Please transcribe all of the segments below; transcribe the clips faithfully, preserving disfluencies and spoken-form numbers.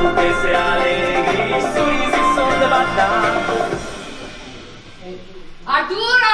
Che se alegri, i sorisi son de bata. Arturo!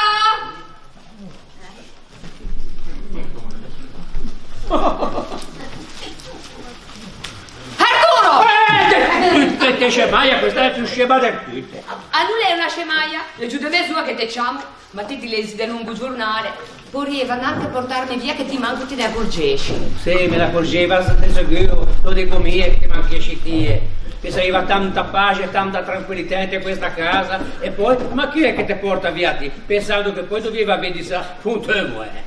Arturo! Eh, te, te, te scemaia, questa l'é più scema de tute. A no l'é na scemaia, l'é ciù de mez'oa che te ciamo. Ma ti ti lezi de longo giornale. Porrieiva anarghe a portarme via che ti manco ti ne acorgesci. Sì, me n'acorgeiva, de seguo, lo digo mi, che ti manchesci ti, eh. Che saiva tanta pace, tanta tranquillità inte questa casa, e poi, ma chi è che te porta via ti? Pensando che poi dovieiva vedise appunto e moe.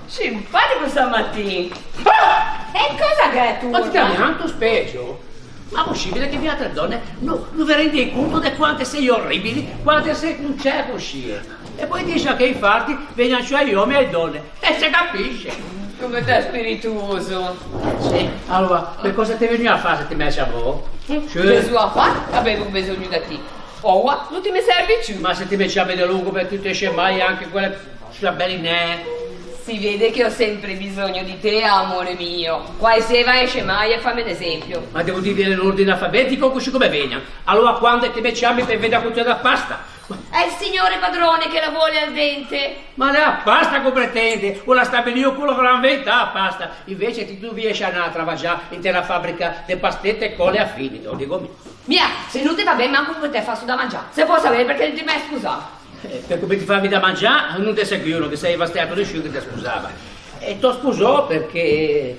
Simpatico stamatin. Ah! E cosa gh'è tu? Ma ti te gh'è anto specio? Ma poscibile che vialtre done no, no ve rendii conto de quante seie orribili, quante se concee coscì? E poi dise che i farti vegnan ciù ai omi e ai done. E se capisce! Come t'è spiritoso! Sì, alora, pe cosa te vegnuo a fâ se ti m'æ ciamou? Sì. Cosa veuvo fâ? Gavevo bisogno de ti. Oua no ti me servi ciù. Ma se ti me ciami de longo pe tute e scemaie, anche quelle sciabelinee. Si vede che ho sempre bisogno di te, amore mio. Quæ se va e scemaie, famme un esempio. Ma devo dîvie in ordine alfabetico, coscì come vegnan? Alora quande ti me ciami pe vê da cotî da pasta? È il signore padrone che la vuole al dente. Ma l'é a pasta che o pretende, o l'à stabilio che o l'avrà inventâ a pasta. Invece ti doviesci anâ a travagiâ inte na fabrica de pastete e cole a fini, te lo digo mi. Mia, se no te va ben, manco pe te fasso da mangiâ. Se pò savê perché no ti m'æ sposà? Eh, pe come ti favi da mangiâ, no de seguo no ghe saiva stæto nisciun che te sposava. E t'ò sposou perché...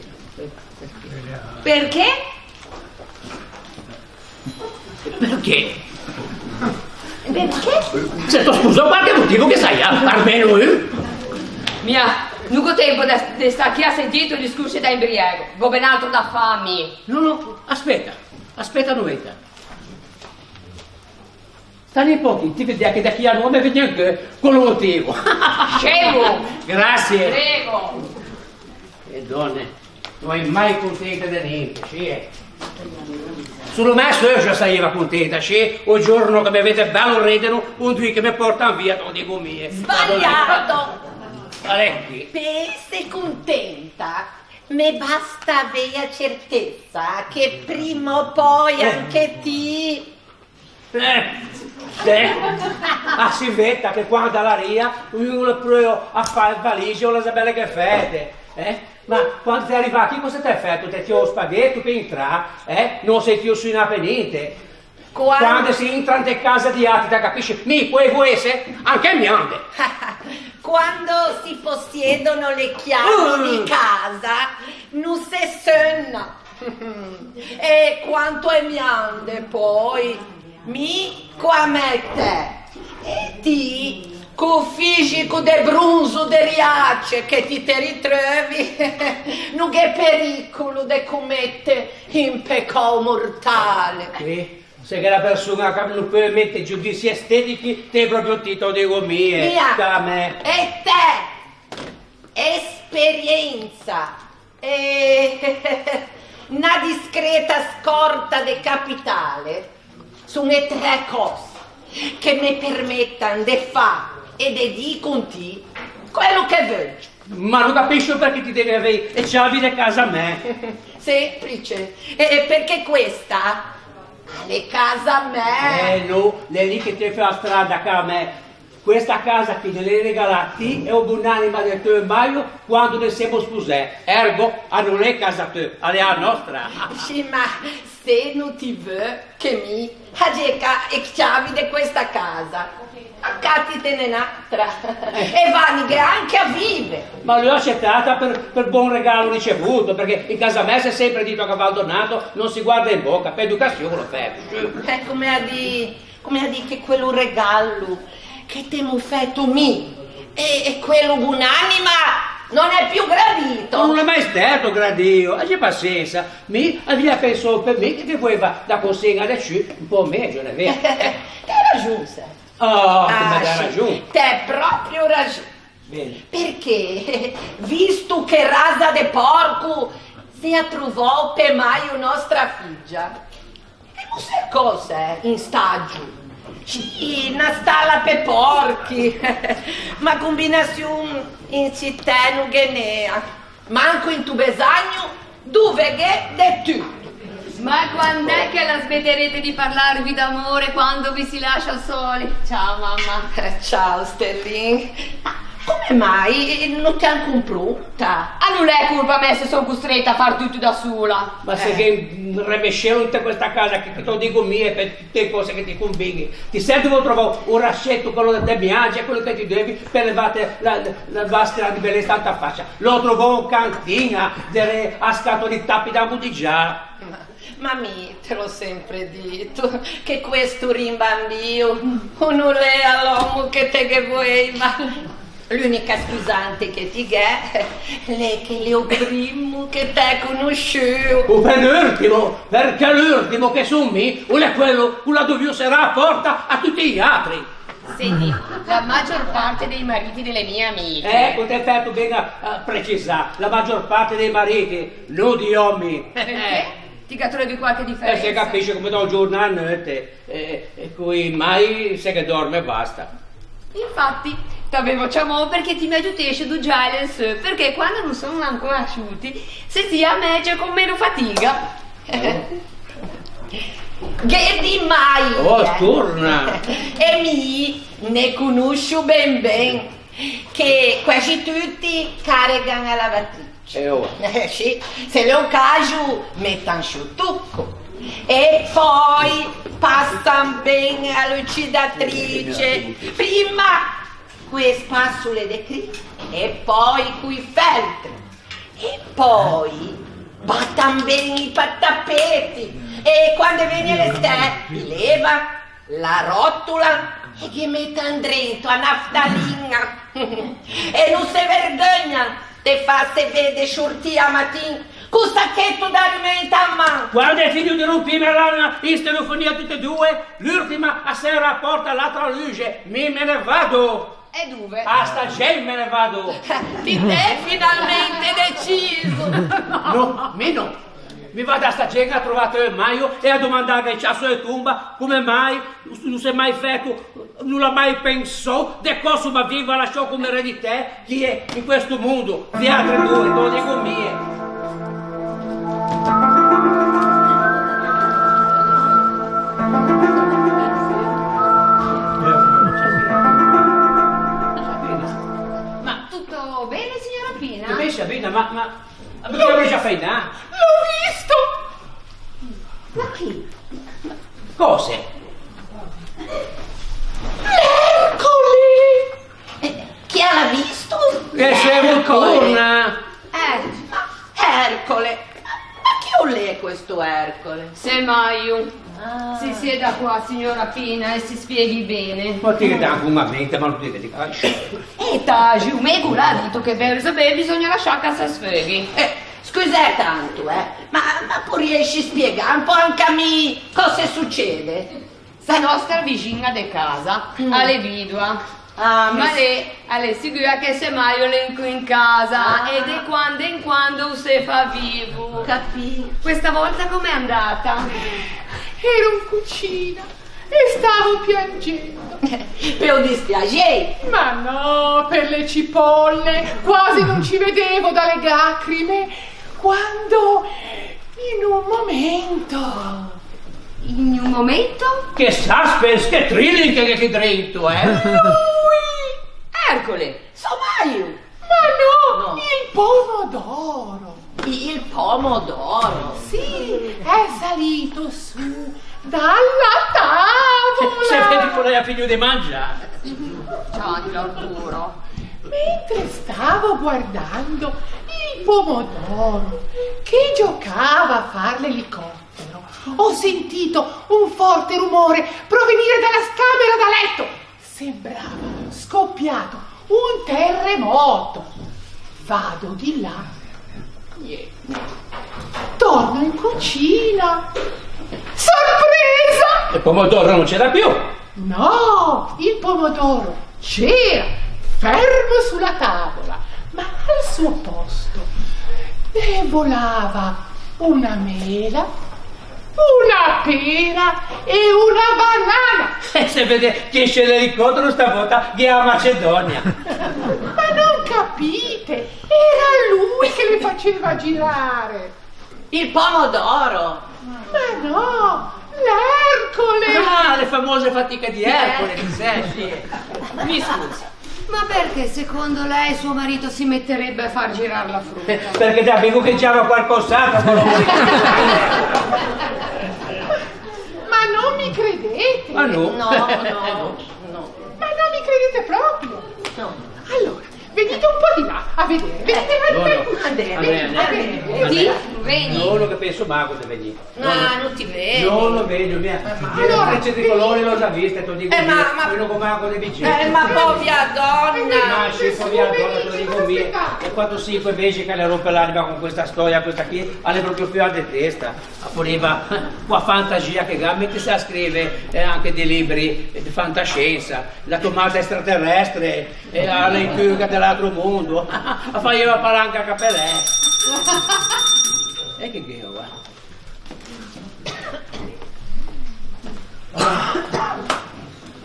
Perché? Perché? Perché? Se t'ò sposou, qualche motivo ghe saià, almeno, eh? Mia, no gh'ò tempo de, de stâ chi a sentî i tò discorsi da imbriego. Gh'ò ben altro da fâ, mi. No, no, aspeta, aspeta, no veta. Staghe un pochino, ti vedrà che da chi a no me vegno anche con lo motivo. Scemo! Grazie. Prego. E done, no i è mai contente de ninte, sì, eh. Solo mæ seugio a saiva contenta, sì, o giorno che me vede bello redeno, un dì che me portan via, te lo digo mi, eh. Sbagliato! Alè, chi? Pe esse contenta, me basta avei a certezza che prima o poi anche ti Eh, eh. Ah, si veta che quando a l'arria, ognun o l'é preuo a fâ e valixe, o l'é za belle che fæte, eh? Ma quando t'è arrivâ chi, cosa t'è fæto? T'è tiou o spaghetto pe intrâ, eh? No sei tiou suinâ pe ninte. Quando... Quando se intra inte case di atri, te capisci? Mi poevo esse anche miande. Quando si possiedono le chiavi di casa, no se seunna. E quanto e miande, poi, mi co a mæ tæ, e ti co fisico de bronzo de Riace che ti te ritreuvi, no gh'é pericolo de comette un pecou mortale. Sì, se gh'é na persoña che no peu mette giudisii estetichi, t'ê proprio ti, te lo digo mi, eh. Mia. Ca mæ. E tæ? Esperiensa. E na discreta scorta de capitale son e træ cöse che me permettan de fâ e de dî con ti quello che veuggio. Ma no capiscio perché ti devi avei e ciavi de casa mæ. Semplice, eh, perché questa a l'é casa mæ. Eh, no, l'é lì che t'ê feuo a strada, ca mæ. Questa casa chi te l'é regalâ ti e o bonanima de teu Maio quando ne semo sposæ. Ergo, a no l'é casa teua, a l'é a nòstra. Sì, ma se no ti veu che mi a zerchi e ciavi de questa casa, accattitene n'atra e vanighe anche a vive. Ma l'ò accettata per, per buon regalo ricevuto, perché in casa mæ s'è sempre dito che abbandonato non si guarda in bocca, per educazione l'ò fæto. Eh, comme a dì Comme a dì che quello regalo che t'emo fæto mi e, e quello bonanima no l'é più gradito. No l'é mai stæto gradìo, aggì paziensa. Mi avia pensou pe mi che ghe voeiva na consegna de ciù un pö megio, no l'é vero? T'æ raxon, sè. Oh, ti me dà raxon. T'æ proprio raxon. Ben. Perché, visto che rasa de porco se à trovou pe Maio nòstra figia, e no se cöse in stagio? Sì, na stalla pe porchi, ma combinazion in citæ no ghe n'ea, manco into Besagno, dove gh'é de tuto. Ma quand'è che la smetterete di parlarvi d'amore quando vi si lascia soli? Ciao, mamma. Ciao, Stellin. Ma come mai no te àn comprou? Ta. Ah, no l'é colpa mæ se son costreta a fâ tutto da sola. Ma se gh'é un rebesceo inte questa casa, che, che te o digo mi, e pe tutte e cöse che ti combini. Ti senti, vou trovâ o rasceto, quello de, de miage, quello che ti devi, pe levâte la, la, la maschera di bellezza danta facia. L'ò trovou in cantina, derê a scatola di tapi da mudigiâ. Ma, ma mi te l'ò sempre dito che questo rimbambio o no l'ea l'ommo che te ghe voeiva. L'unica scusante che ti gh'è l'é che l'é o primmo che t'é conosciuo. O penultimo, perché l'ultimo che son mi, o l'é quello che o l'à dovuo serrâ a porta a tutti i atri. Senti, la maggior parte dei mariti delle mie amiche. Eh, ecco, te fæto ben a, a precisâ, la maggior parte dei mariti, no di òmi. Perché? Ti ghe treuvi qualche diferenza? Eh, se capisce come da un giorno a l'altro, eh, e co i mai se ghe dorme e basta. Infatti, t'avevo ciamou perché ti me aiutessi a dugiâ e lenseu, perché quando no son ancora asciuti, se stia megio e con meno fatiga. Ghe dî mai! Oh, torna! E mi ne conoscio ben ben, che quasi tutti caregan a lavatrice. Eh, oh. Eh, sì, se l'é o caxo, metan sciù tocco. E pöi pasan ben a lucidatrice. Prima co e spasole de crin e pöi coi feltri. E pöi batan ben i pa-, tapeti. E quande vegno l'estæ, i levan la rotola e ghe metan drento a naftalin-a. E no se vergognan de fâse vede sciortî a matin co sacheto da rimenta in man. Guarda, finio de rompime la, la sterefonia tutte e due, l'ultima a serra a porta, l'atra a luxe, mi me ne vado. E dove? A stagei me ne vado. Ti t'é finalmente deciso? No, mi no. Mi vado a sta gente a trovâ Teo e Maio e a domandâghe in ciasso de tomba come mai no s'é mai fæto, no l'à mai pensou de cöse o m'aveiva lasciou come ereditæ chi gh'é in questo mondo, viatri doi, te o digo mi. Ma tutto bene, signora Pina? Tutto bene, Sabina, ma, ma Ma perché l'hai già fatto? L'ho visto! Ma chi? Cosa? L'Ercole! Eh, chi l'ha visto? Che siamo Ercole. Torna! Eh, ma Ercole! Ma chi l'è questo Ercole? Semaio. Ah. Si sieda qua, signora Pina, e si spieghi bene. Ma ti che dai con una mente, ma non ti vedi. Eh, taxi, o mego l'à dito che Beelzebub bisogna lasciar che se sfoghi. Eh, scusæ tanto, eh, ma, ma porriesci spiegâ un pö anca a mi cöse succede? Sta nòstra vixin-a de casa, mm, a l'é vidoa. Ah, ma lê a l'é sigua che Semaio o l'é ancò in casa, ah, e de quando in quando o se fa vivo. Capì. Questa volta com'è andata? Ero in cucina. E stavo piangendo. Pe-o dispiaxei? Ma no, per le cipolle, quasi non ci vedevo dalle lacrime, quando in un momento... In un momento? Che suspense, che thrilling che gh'é drento, eh? Lui! Ercole, Semaio! Ma no, no. Il pomodoro. Il pomodoro? Sì, è salito su dalla tavola. Se vede che l'ha finio de mangiâ. Già, Arturo. Mentre stavo guardando il pomodoro che giocava a far l'elicottero, ho sentito un forte rumore provenire dalla camera da letto. Sembrava scoppiato un terremoto. Vado di là. Niente. Torno in cucina. Sorpresa! Il pomodoro non c'era più. No, il pomodoro c'era, fermo sulla tavola, ma al suo posto ne volava una mela, una pera e una banana! E se vede che esce l'elicottero sta volta, che è a Macedonia! Ma non capite? Era lui che le faceva girare! Il pomodoro! Ma no, l'Ercole! Ah, le famose fatiche di Ercole, ti sè, sì. Mi scusi. Ma perché secondo lei suo marito si metterebbe a far girar la frutta? Eh, perché da dico che c'era qualcos'altro, però. Ma non mi credete? Ma no. No, no, no. Ma non mi credete proprio? No. Allora, venite un po' di là a vedere. Venite, no, no. Andemo, andemo, andemo. Ti, vegni. No, no, che penso mago de vegnî. No, no ti vedi. No, no vedo, mia. Eh, ma allora, le tricolori l'ho già viste, te lo dico, eh, ma, ma, quello con mago de vicino. Eh, ma povia donna. Ma sì, povia donna, te lo dico mia. E quattro cinque mesi che le rompe l'anima con questa storia, questa qui, l'è proprio fuori de testa. A voleva, co a fantasia che gh'à, metise a scrive, eh, anche dei libri, eh, de fantascienza, la tomata extraterrestre, e a leitura de l'altro mondo. A faiva parlâ anche a capelè. E che gh'eo, va?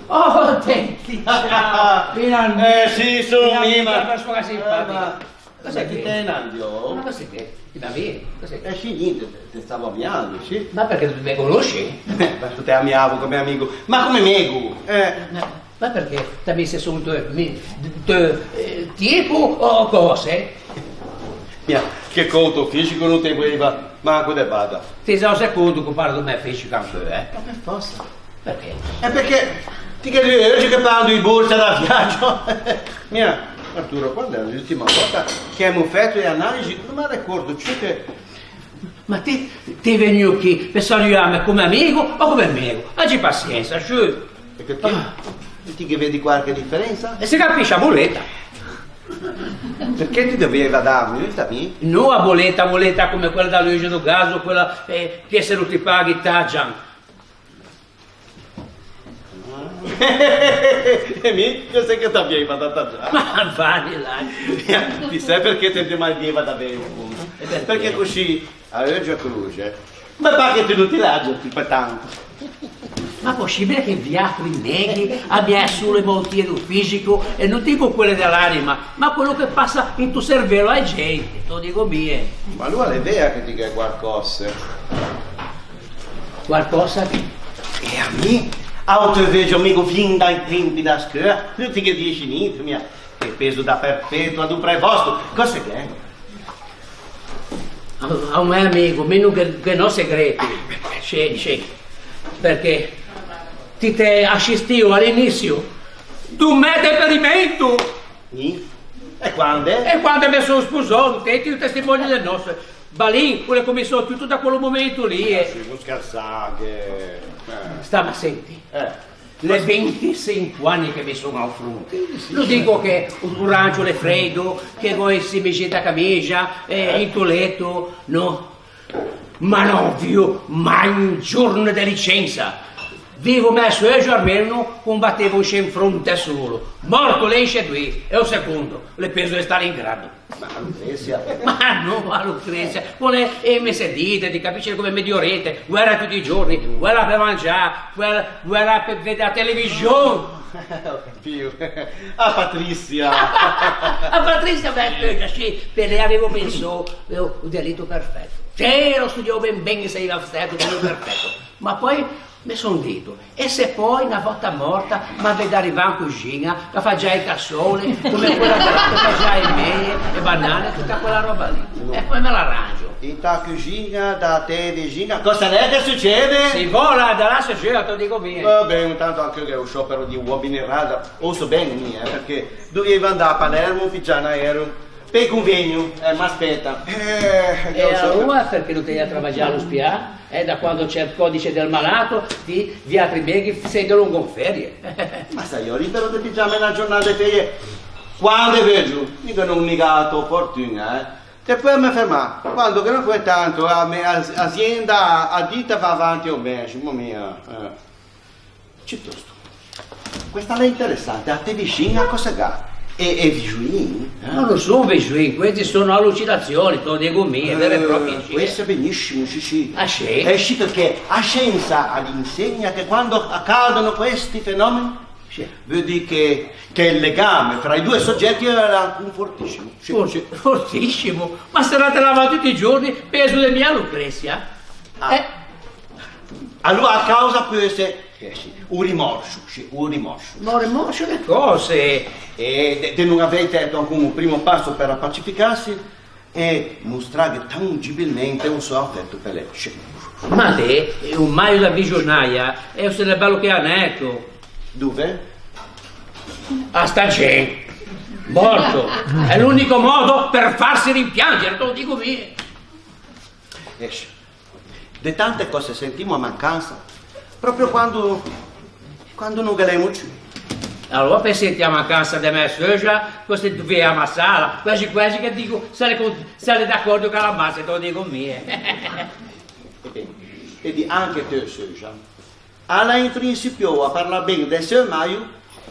Oh, tenti, ciao. Finalmente. Eh, sì, son mi, ma... Finalmente una persona simpatica. Eh, ma Cos'è che... Ti te n'andio? Ma cos'è che... Ti va via? Cos'è che... Eh sì, niente, te, te stavo ammiando, sì. Ma perché tu me conosci? Eh, ma tu te ammiavo come amico. Ma come amico? Eh. Ma, ma perché t'ha messo subito, eh, mi, t-, eh, tipo o cose? Mia, che conto fisico non te voleva manco de bada. Ti sa un secondo, compare, tu me feci campeu, eh? Ma per forza. Perché? E perché ti ghe dî, eh, che parlo di borsa da viaggio. Mia, Arturo, quando è l'ultima volta che abbiamo fatto le analisi? Non mi ricordo, cioè che... Ma ti, ti vegnuo chi pe saluâme come amigo o come amigo? Aggi pasiensa, sciù. E che ti, ti che vedi qualche differenza? E se capisce a boleta. Perché ti dovieva darmi, giusto a mi? No a boleta, a boleta come quella da luce do gaso, quella, eh, che se no ti paghi tajan. E mi, cos'è che t'aviei da tagiâ? Ma va de là. Ti sè perché te, te me dieva da vê un conto? E perché? Perché coscì, a euggio e croxe, me pâ che ti no ti l'aggi pì pe tanto. Ma poscibile che viatri neghi abiei solo e moutie do fisico e no digo quelle de l'anima, ma quello che passa into cervello a-e gente, te lo digo mi, eh. Ma alora l'è vea che ti gh'è qualcosa. Qualcosa che... E a mi? Ah, o te veggio amigo fin dai tempi da scola, no ti ghe disi ninte, mia, te peso da perpetua do prevòsto, cos'è che gh'è? A, a un amigo, mi no ghe, ghe n'ò segreti, scì, scì, perché ti te ascistio à l'inisio do mè deperimento. Ni? E quande? E quande me son sposou, ti, ti o testimonio del nòstro. Balin, o l'é comensou tuto da quel momento lì, eh. Sì, no schersâ, che, eh. Stame à sentî. Eh. L'é vinticinque ani che me son a-o fronte. Sì, sì, sì. No digo che o rancio l'é freido, che gh'ò e simixe inta camisa, eh, eh, into leto, no. Ma no vivo mai un giorno de licensa. Vivo mæ suegio almeno combatteva un scienfronte solo. Morto l'é in sce doî, e o secondo, l'é pezo de Stalingrado. Ma a Lucrezia? Ma no, a Lucrezia. Quelle e me se dite, ti capisci, come Medio Oriente, guerra tutti i giorni, guerra pe mangiâ, guerra, guerra pe vedê a television. Dio. A Patrizia. A Patrizia, beh, eh, sì, pe lê avevo pensou, eh, o delito perfeto. Sì, l'ò studiou ben ben, o saiva stæto quello perfeto. Ma poi me son dito, e se poi, na volta morta, me vede arivâ in cuxiña, che a fa già i cassoule, come quella che a fa già e meie, e banane, tutta quella roba lì. E poi me l'arrangio. Inta cuxiña da tê vixiña, cosa l'é che succede? Si vola, da là se giura, te lo dico mi. Va ben, intanto anche che o sciopero di uomini rada, o so ben mi, eh, perché dovieiva andâ a Palermo, piggiâ un aereo pe convegno, eh, m'aspeta. Eh, e alora perché no te à travagiâ à l'ospiâ? Eh, da quando c'è il codice del malato, ti, viatri meghi, sêso in ferie. Ma saio libero de piggiâme na giornata de ferie quande veggio, mi che no ò mighe a fortuna, eh. Te poei me fermâ, quando che no fo tanto, a me, a, azienda, a dita va avanti o mesmo, mia, eh. Ciutosto. Questa l'é interessante, a tê vixiña cosa gh'à? E, e vexoin? Eh? No, no son vexoin, questi sono allucinazioni, te lo dico mi, è vero e proprio, sì. Eh, questo è benissimo, sì, sì. Ah, sì? Eh, sì, perché a scienza l'insegna che quando accadono questi fenomeni, sì, vuol dire che, che il legame fra i due soggetti era ancora fortissimo. Sì, sì. Fortissimo? Ma se la te lavà tutti i giorni, pezo de mia Lucrezia? Ah. Eh. Aloa a causa a peu ëse, eh, sì, o rimòrso, sì, o rimòrso. Ma o rimòrso de cöse? E de, de no avei fæto ancon o primo passo per pacificâse e mostrâghe tangibilmente o sò afeto pe lê. Sì. Ma ti, o majo da visionaia, e o sè bello che a neto. Dove? A sta gente. Morto. È l'unico modo per farsi rimpiangere, te lo dico io. Esce. De tante cöse sentimo a mancansa, proprio quando, quando no ghe l'emo ciù. Aloa pe sentî a mancansa de mæ seuja, così ti veu a massâla, quasi quasi che digo, se a l'é con-, se a l'é d'acordo che a la masse, te lo digo mi, eh. E ben, e di anche teu seuja. A l'à in prinsipiou a parlâ ben de seu majo,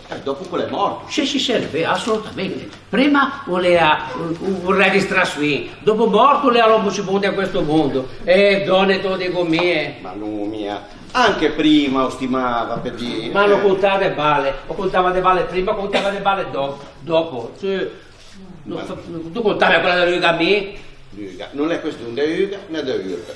eh, dopo che o l'é mòrto. Sì, sì, sì, l'é vero, assolutamente. Prima o l'ea un, un, un re di straçuin, dopo mòrto o l'ea l'ommo ciù bon de questo mondo. Eh, dònne, te lo digo mi, eh. Ma no, mia. Anche prima o stimava, pe dî. Ma no contava de bale, o contava de bale prima, o contava de bale do-, dopo. Sì. No, no, no contava quella de Luca mi. Luca, no l'é question de Luca né de Luca.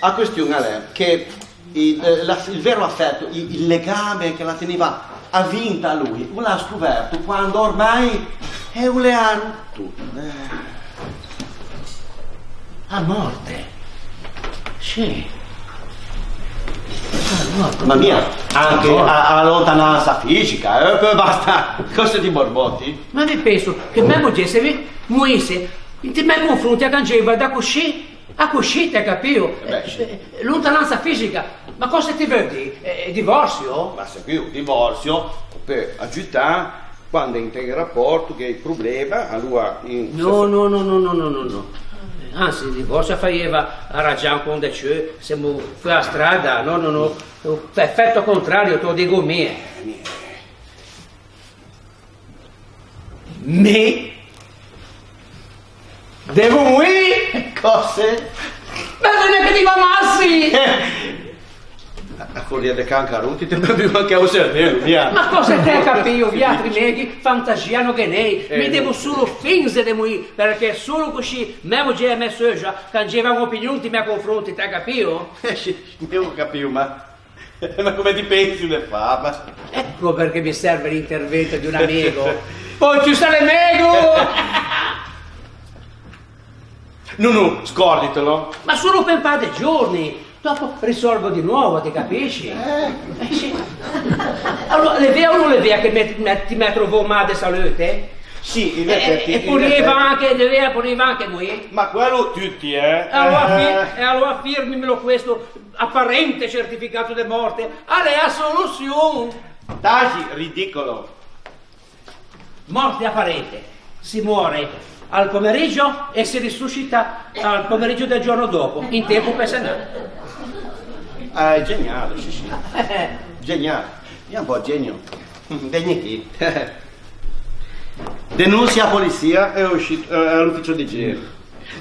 A question a l'é che il, la, il vero afeto, il, il legame che la teniva a vinta a lui, o l'à scoverto quando ormai, eh, o l'ea roto. Eh. A morte. Sì. A morte. Ma mia, anche a, a lontanansa fisica, eh, peu bastâ cöse di borboti. Ma mi penso che mæ mogê se mi-, moisse, inte mæ confronti a cangieiva da coscì a coscì, t'æ capio? Eh beh, sì. Eh, lontanansa fisica. Ma cöse ti veu dî? Eh, divorsio? Ma seguio, divorsio, o peu aiutâ quande inte un rapòrto gh'é un problema, aloa in... No, no, no. Ansi, il divorsio a faieiva ragiâ ancon de ciù, semo feua strada, no, no, no. Perfetto contrario, te lo digo mi. Mi? Devo moî? Cöse? Ma no l'é che ti va massi! Eh! A, a foria de cancaroti te beuvi anche o cervello, via! Ma cöse t'æ capio, viatri meghi, fantasia no ghe n'ei, eh, mi devo solo finze de moî, perché solo coscì mæ mogê e mæ seuja a cangeivan opinion inte mæ confronti, t'æ capio? Eh, sì, mi go capio, ma Ma come ti pensi de fâ? Ma... Ecco perché mi serve l'intervento di un amico. Poi ci sarà l'amico! No, no, scorditelo. Ma solo pe un par de giorni. Dopo risolvo di nuovo, ti capisci? Eh. Eh, sì. Aloa, l'é vea o no l'é vea che me, me, ti m'æ trovou mâ de salute? Sì, in effetti, eh, e porieiva anche, l'é vea, porieiva anche moî. Ma quello tutti, eh. E aloa fir-, e aloa firmimelo questo aparente certificato de morte, a l'é a soluzion! Taxi, ridicolo! Morte aparente. Si muore al pomeriggio e si risuscita al pomeriggio del giorno dopo, in tempo per cenâ. Ah, è geniale, sì, sì. Geniale. Io un po' genio. Vegni chi. Denunzia a polizia e uscì, eh, all'ufficio di giro.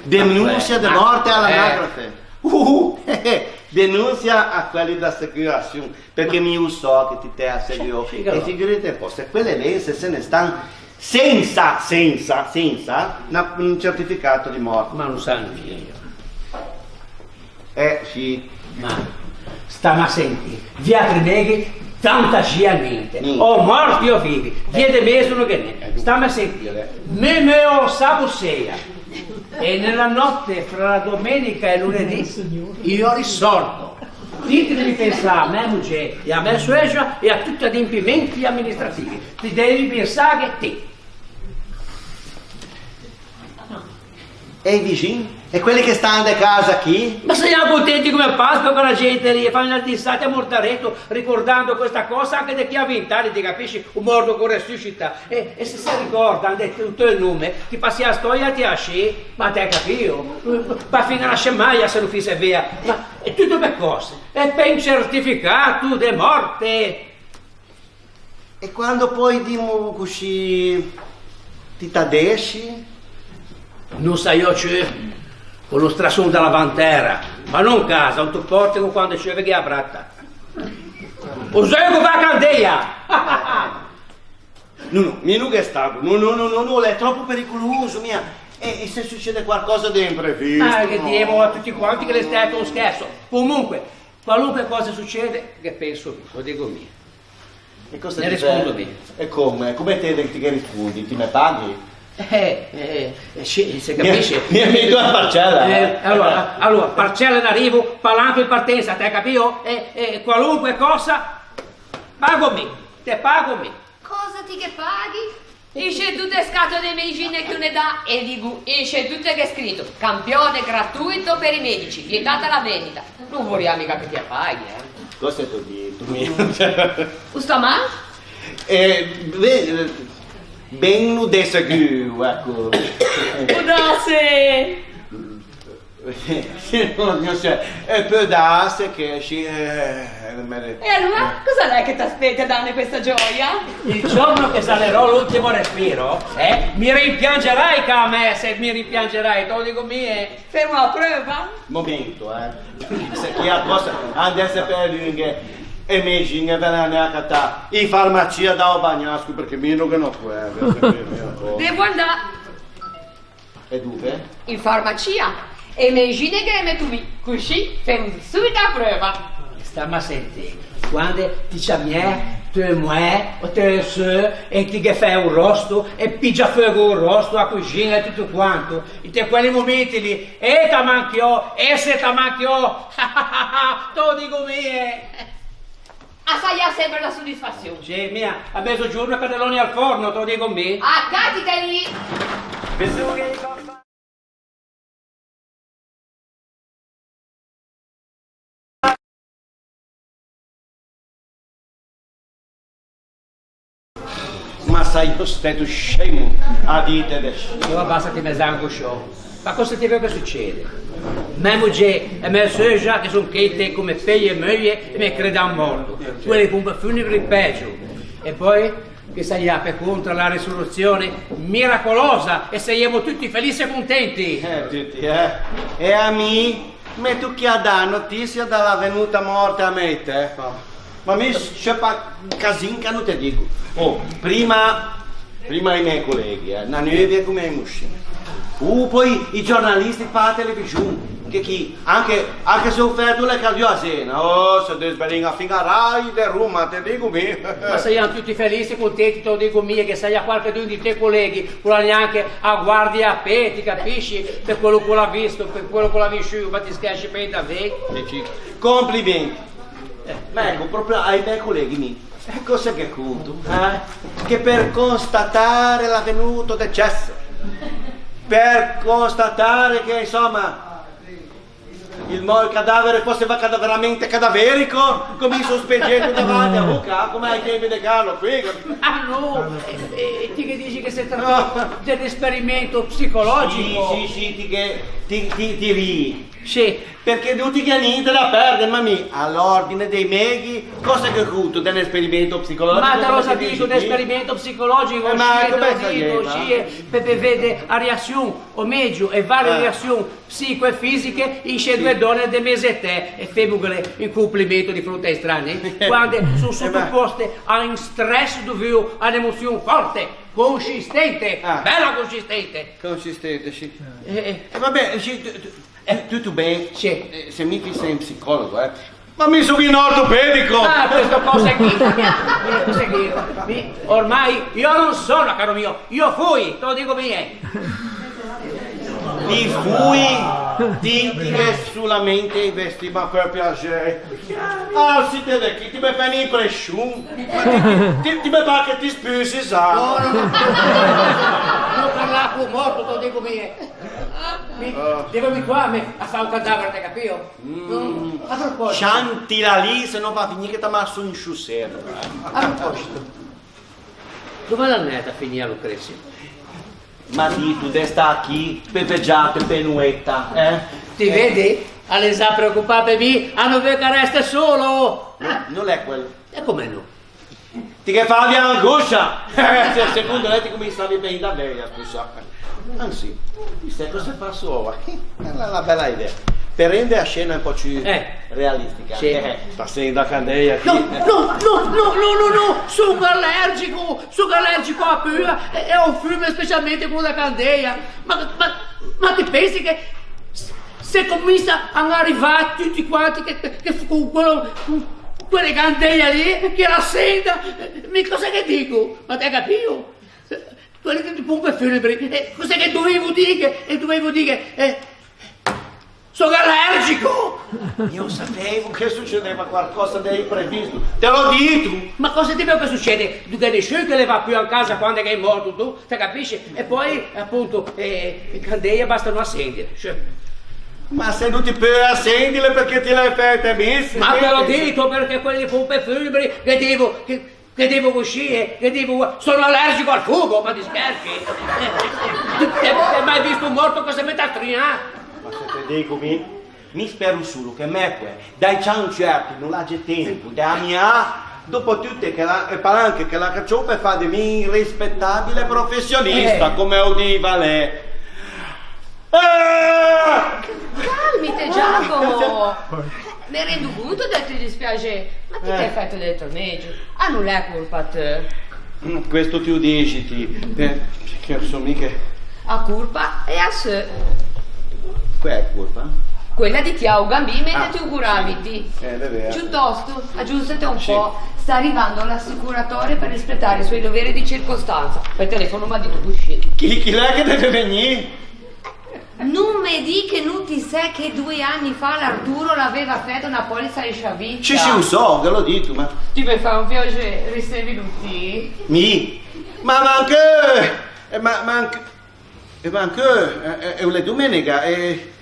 Denunzia de morte all'anagrafe. Uh, eh, eh. Denunzia a quelli da securazion, perché mi o sò che ti te assedio. Sì, sì, e figurite un po', se quelle mense se ne stan senza, senza, senza na, un certificato di morte. Ma no sanno niente. Eh, sì. Ma stammo à sentî, viatri neghi, fantasia ninte. Ninte. O morti o vivi, vie de mezo no ghe n'é. Stammo à sentî. Me meuo sabo seia. E nella notte fra la domenica e lunedì io risolvo. Ti ti devi pensâ a mæ mogê e a mæ suegia e a tutti i adempimenti amministrativi. Ti devi pensâghe ti. E i vixin? E quelli che stan de casa chi? Ma saian contenti come Pasqua quella gente lì, e fan un'altra risata a mortareto ricordando questa cosa anche de chi à vint'anni, ti capisci? O morto che o resuscita. E, e se se ricordan de tuto il nome, ti passi a storia ti ascì, ma te capio? Ma fin a la scemaia se lo fise vea, ma è tutto per cose, è per un certificato de morte. E quando pöi, dimmo coscì, ti t'addesci? No saio ciù, co lo strasson da lavantera, ma no in casa, into portico quando i ceuve che a brata. O zeugo va a candeia! No, no, mi no ghe stago, no, no, no, no, no, l'è tròpo pericoloso, mia. E, e se succede qualcosa de imprevisto? Ma che diemo a tutti quanti che l'è stæto un scherso. Comunque, Qualunque cösa succede, ghe penso mi, o digo mi. E cöse ti fæ? Ne rispondo mi. E comme? Comme ti, ti ghe rispondi? Ti me paghi? Eh, eh, eh, sì, se capisce. Mi, mi, mi do a parcella, eh. Eh, alora, alora, parcella in arrivo, palanca in partenza, te capio? E, e qualunque cosa, pago mi, te pago mi. Cosa ti ghe paghi? In sce tute e scatole de medicine che o ne dà, e digo, in sce tute gh'é scrito: "Campione gratuito per i medici, vietata la vendita". No vorrià mica che ti a paghi, eh. Cöse t'ò dito, mi? O sta mâ? Eh, beh, ben no de seguo, eco. Pudasse! Sì, no, no so, e peu dâse che sì, eh, eh, me... E alora, cöse l'é che te spete a dâne questa gioia? Il giorno che salerò l'ultimo respiro, eh, mi rimpiangerai, cara mæ, se mi rimpiangerai, te o digo mi, eh. Femo a preuva? Momento, eh. Se chi a cösa andesse pe lunghe, e medicine ve le à catâ in farmacia da-o Bagnasco, perché mi no ghe n'ò, eh, capio? Devo andâ. E dove? In farmacia. E medicine ghe le meto mi, cusì femo subito a preuva. Stamme a sentî, quande ti ciammiæ teu moæ o teu seu e ti ghe fæ o ròsto e pigia feugo o ròsto, a cuxiña e tuto quanto, inte quelli momenti lì, eh, t'à manchiou, eh, se t'à manchiou, te o digo mi, eh. A saià sempre na sodisfazion. Sì, mia, a mezogiorno canelogne al forno, te o digo mi. Acatite lì! Ma saio stæto scemo a dîte de scemo. Alora basta che me zango sciò. Ma cöse ti veu che succede? Mæ mogê e mæ seuxa che son chete comme peie e meuie e me credan mòrto. Quelle pompe funebri pegio. E poi che saià pe contra la resurrezione miracolosa e saiemo tuti felici e contenti. Eh, tuti, eh. E a mi? Me tocca dâ notisia da la venuta mòrte a mê tæ, eh. Ma mi sciò pa casin che no te digo. Oh, prima, prima i mæ coleghi, eh, na neuvie comme e moscine. Uh, poi i giornalisti pa televixon, che chi, anche, anche se o fæto l'é cadùo a Zena, oh, se desbeliña fin a Rai de Roma, te digo mi. Ma saian tuti felici e contenti, te o digo mi, e ghe saià qualchedun di tê coleghi che o l'à gnanche a guardia a pê, ti capisci? Pe quello che o l'à visto, pe quello che o l'à vissuo, ma ti schèsci pe davei. Dici, complimenti. Eh, ma eco, proprio ai mæ coleghi mi, e cöse che conto, eh? Che per constatare l'avvenuto decesso, per constatare che, insomma, il mo-, il cadavere fosse va-, veramente cadaverico, come i sospettieri davanti a bocca, come ai tempi de Carlo qui. Ah, no! Eh, eh, ti ghe dixi che se trata de un esperimento psicologico? Sì, sì, sì, ti ghe, ti, ti, ti rii. Sì. Perché no ti gh'æ ninte da perde, ma mi, à l'ordine dei meghi, cöse che conto de un esperimento psicologico? Ma te l'ò za dito, de esperimento psicologico, eh, ma scì, come te l'ò dito, scì, eh, pe, pe vede a reazion, o megio, e varie reazion psico e fisiche in sce due dònne de mê etæ, e femoghele un complimento di fronte ai strani, quande son sottoposte à un stress dovuo à un'emozion forte, consistente, bella consistente. Consistente, sì. Eh, eh. E va ben, sì, tu, tu, Eh, tuto ben? Sì. Eh, se mi fisse un psicologo, eh. Ma mi son un ortopedico! Ah, questo qua o seguito, mi, mi o seguito. Mi, ormai, io non sono, caro mio, io fui, te lo dico mi, eh. Ti fui, ti, ti gh'è solamente i vestî, ma per piaxê. Ah, sì, te de chi, ti me fæ un'impression. Ma ti, ti, ti, ti me pâ che ti spusi, sa? No, no, no. No parlâ co-, mòrto, te lo dico mi, eh. Mi, devo mi qua, me, a fâ o cadavere, te capio? Mm. No, a proposito. Sciantila lì, se no va a finî che t'ammasso un sciussero. A proposito, dove l'é andata a finî a Lucrezia? M'à dito de stâ chì pe vegiâte pe noeta, eh? Ti vedi? A l'é za preocupâ pe mi, a no veu che reste solo! No, no l'é quel. E comme no? Ti ghe favi angoscia! Se, secondo lê ti comensavi ben da veia, scusa. Anzi, ti sè cöse fasso oua? Eh, la, la bella idea. Pe rende a scena un pö ciù realistica. Sì. Eh, sta sendo a candeia chì. No, no, no, no, no, no, no, son alergico, son alergico a-a pua e, e a-o fumo, specialmente co-a candeia. Ma, ma, ma ti pensi che s-, s-, Se cominsa a arrivâ tutti quanti che, che, che con quello, con quelle candele lì che l'accenda, mi cosa che dico? Ma te capio? Quelle delle pompe funebri, eh, cos'è che dovevo dire? E dovevo dire, eh, sono allergico! Io sapevo che succedeva qualcosa di imprevisto, te l'ho detto! Ma cosa ti veu che succede? Duncje nessuno che le va più a casa quando che è morto tu? Te capisci? E poi, appunto, eh, e candele bastano a accendere, cioè. Ma se no ti peu accendile, perché ti l'hai fæte misse? Ma te l'ho detto, perché quelle pompe funebri, che devo, che, che devo uscire, che devo, sono allergico al fumo, ma ti scherzi? Eh, eh, eh, hai mai visto un morto che se mette a strinare? Ma se te dico mi, mi spero solo che Mercoe, da un cianto certo, no l'agge tempo de ammiâ, dopo tutte che la, e palanche che la cacciò pe fâ de mi un rispettabile professionista, eh, come o diva lê. Ah! Calmite, Giacomo! Me rendo conto del to dispiaxê, ma ti, eh, te fæto del to megio. Ah, no l'é colpa teu. Mm, questo ti o dixi ti, eh, perché o so mi che... A colpa l'é a seu. Quæ l'é a colpa? Quella di tiâ o gambin mentre ti o coravi ti. Eh, l'é vero. Ciutòsto, agiustete un pò. Sta arrivando l'assicuratore per espletare i suoi doveri di circostanza. Pe telefono o m'à dito cuscì. Chi, chi l'é che deve vegnî? No me dî che no ti sè che doe anni fa l'Arturo l'aveva fæto na polizza in sciâ vita? Sì, sì, o so, ghe l'ò dito, ma... Ti me fæ un piaxê, risevilo ti? Mi? Ma manco, eh, ma, manco, eh, manco, eh, eh, eh, l'é domenega, eh.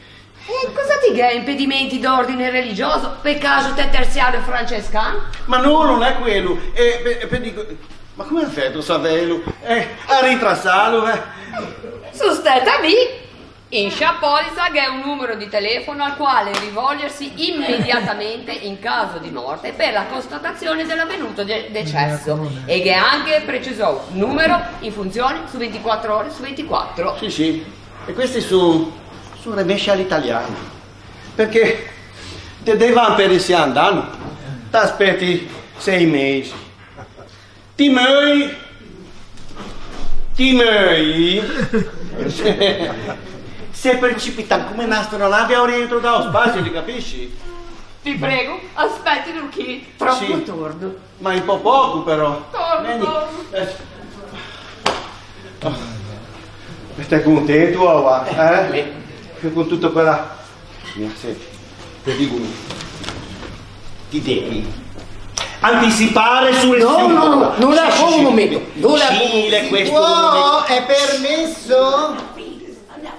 E cosa ti gh'è, impedimenti d'ordine religioso? Pe caso te terziario francescan? Ma no, no l'é quello, eh, pe, pe dico, ma come ò fæto a savelo? Eh, a ritrasalo, eh? So stæta mi! In sciâ polizza gh'è un numero di telefono al quale rivolgersi immediatamente in caso di morte per la constatazione dell'avvenuto de-, decesso. E gh'è anche precisou numero in funzione su ventiquattro ore su ventiquattro. Sì, sì. E questi son, son remessi a l'italiana. Perché te devan pe iniziâ un dano, t'aspeti sei mesi. Ti meui, ti meui, se precipitan come na astronave a rientro da o spazio, ti capisci? Ti prego, aspetilo chi, troppo torno. Ma un pò poco, però. Torno, torno. Eh. Oh. E stæ contento, ora, eh? Con tutto quella Mira, senti, te digo mi, ti devi anticipare sul... No, no, no, no l'é ancora un momento, no l'é ancora un momento. Sì, l'é questo un momento. Oh, è permesso?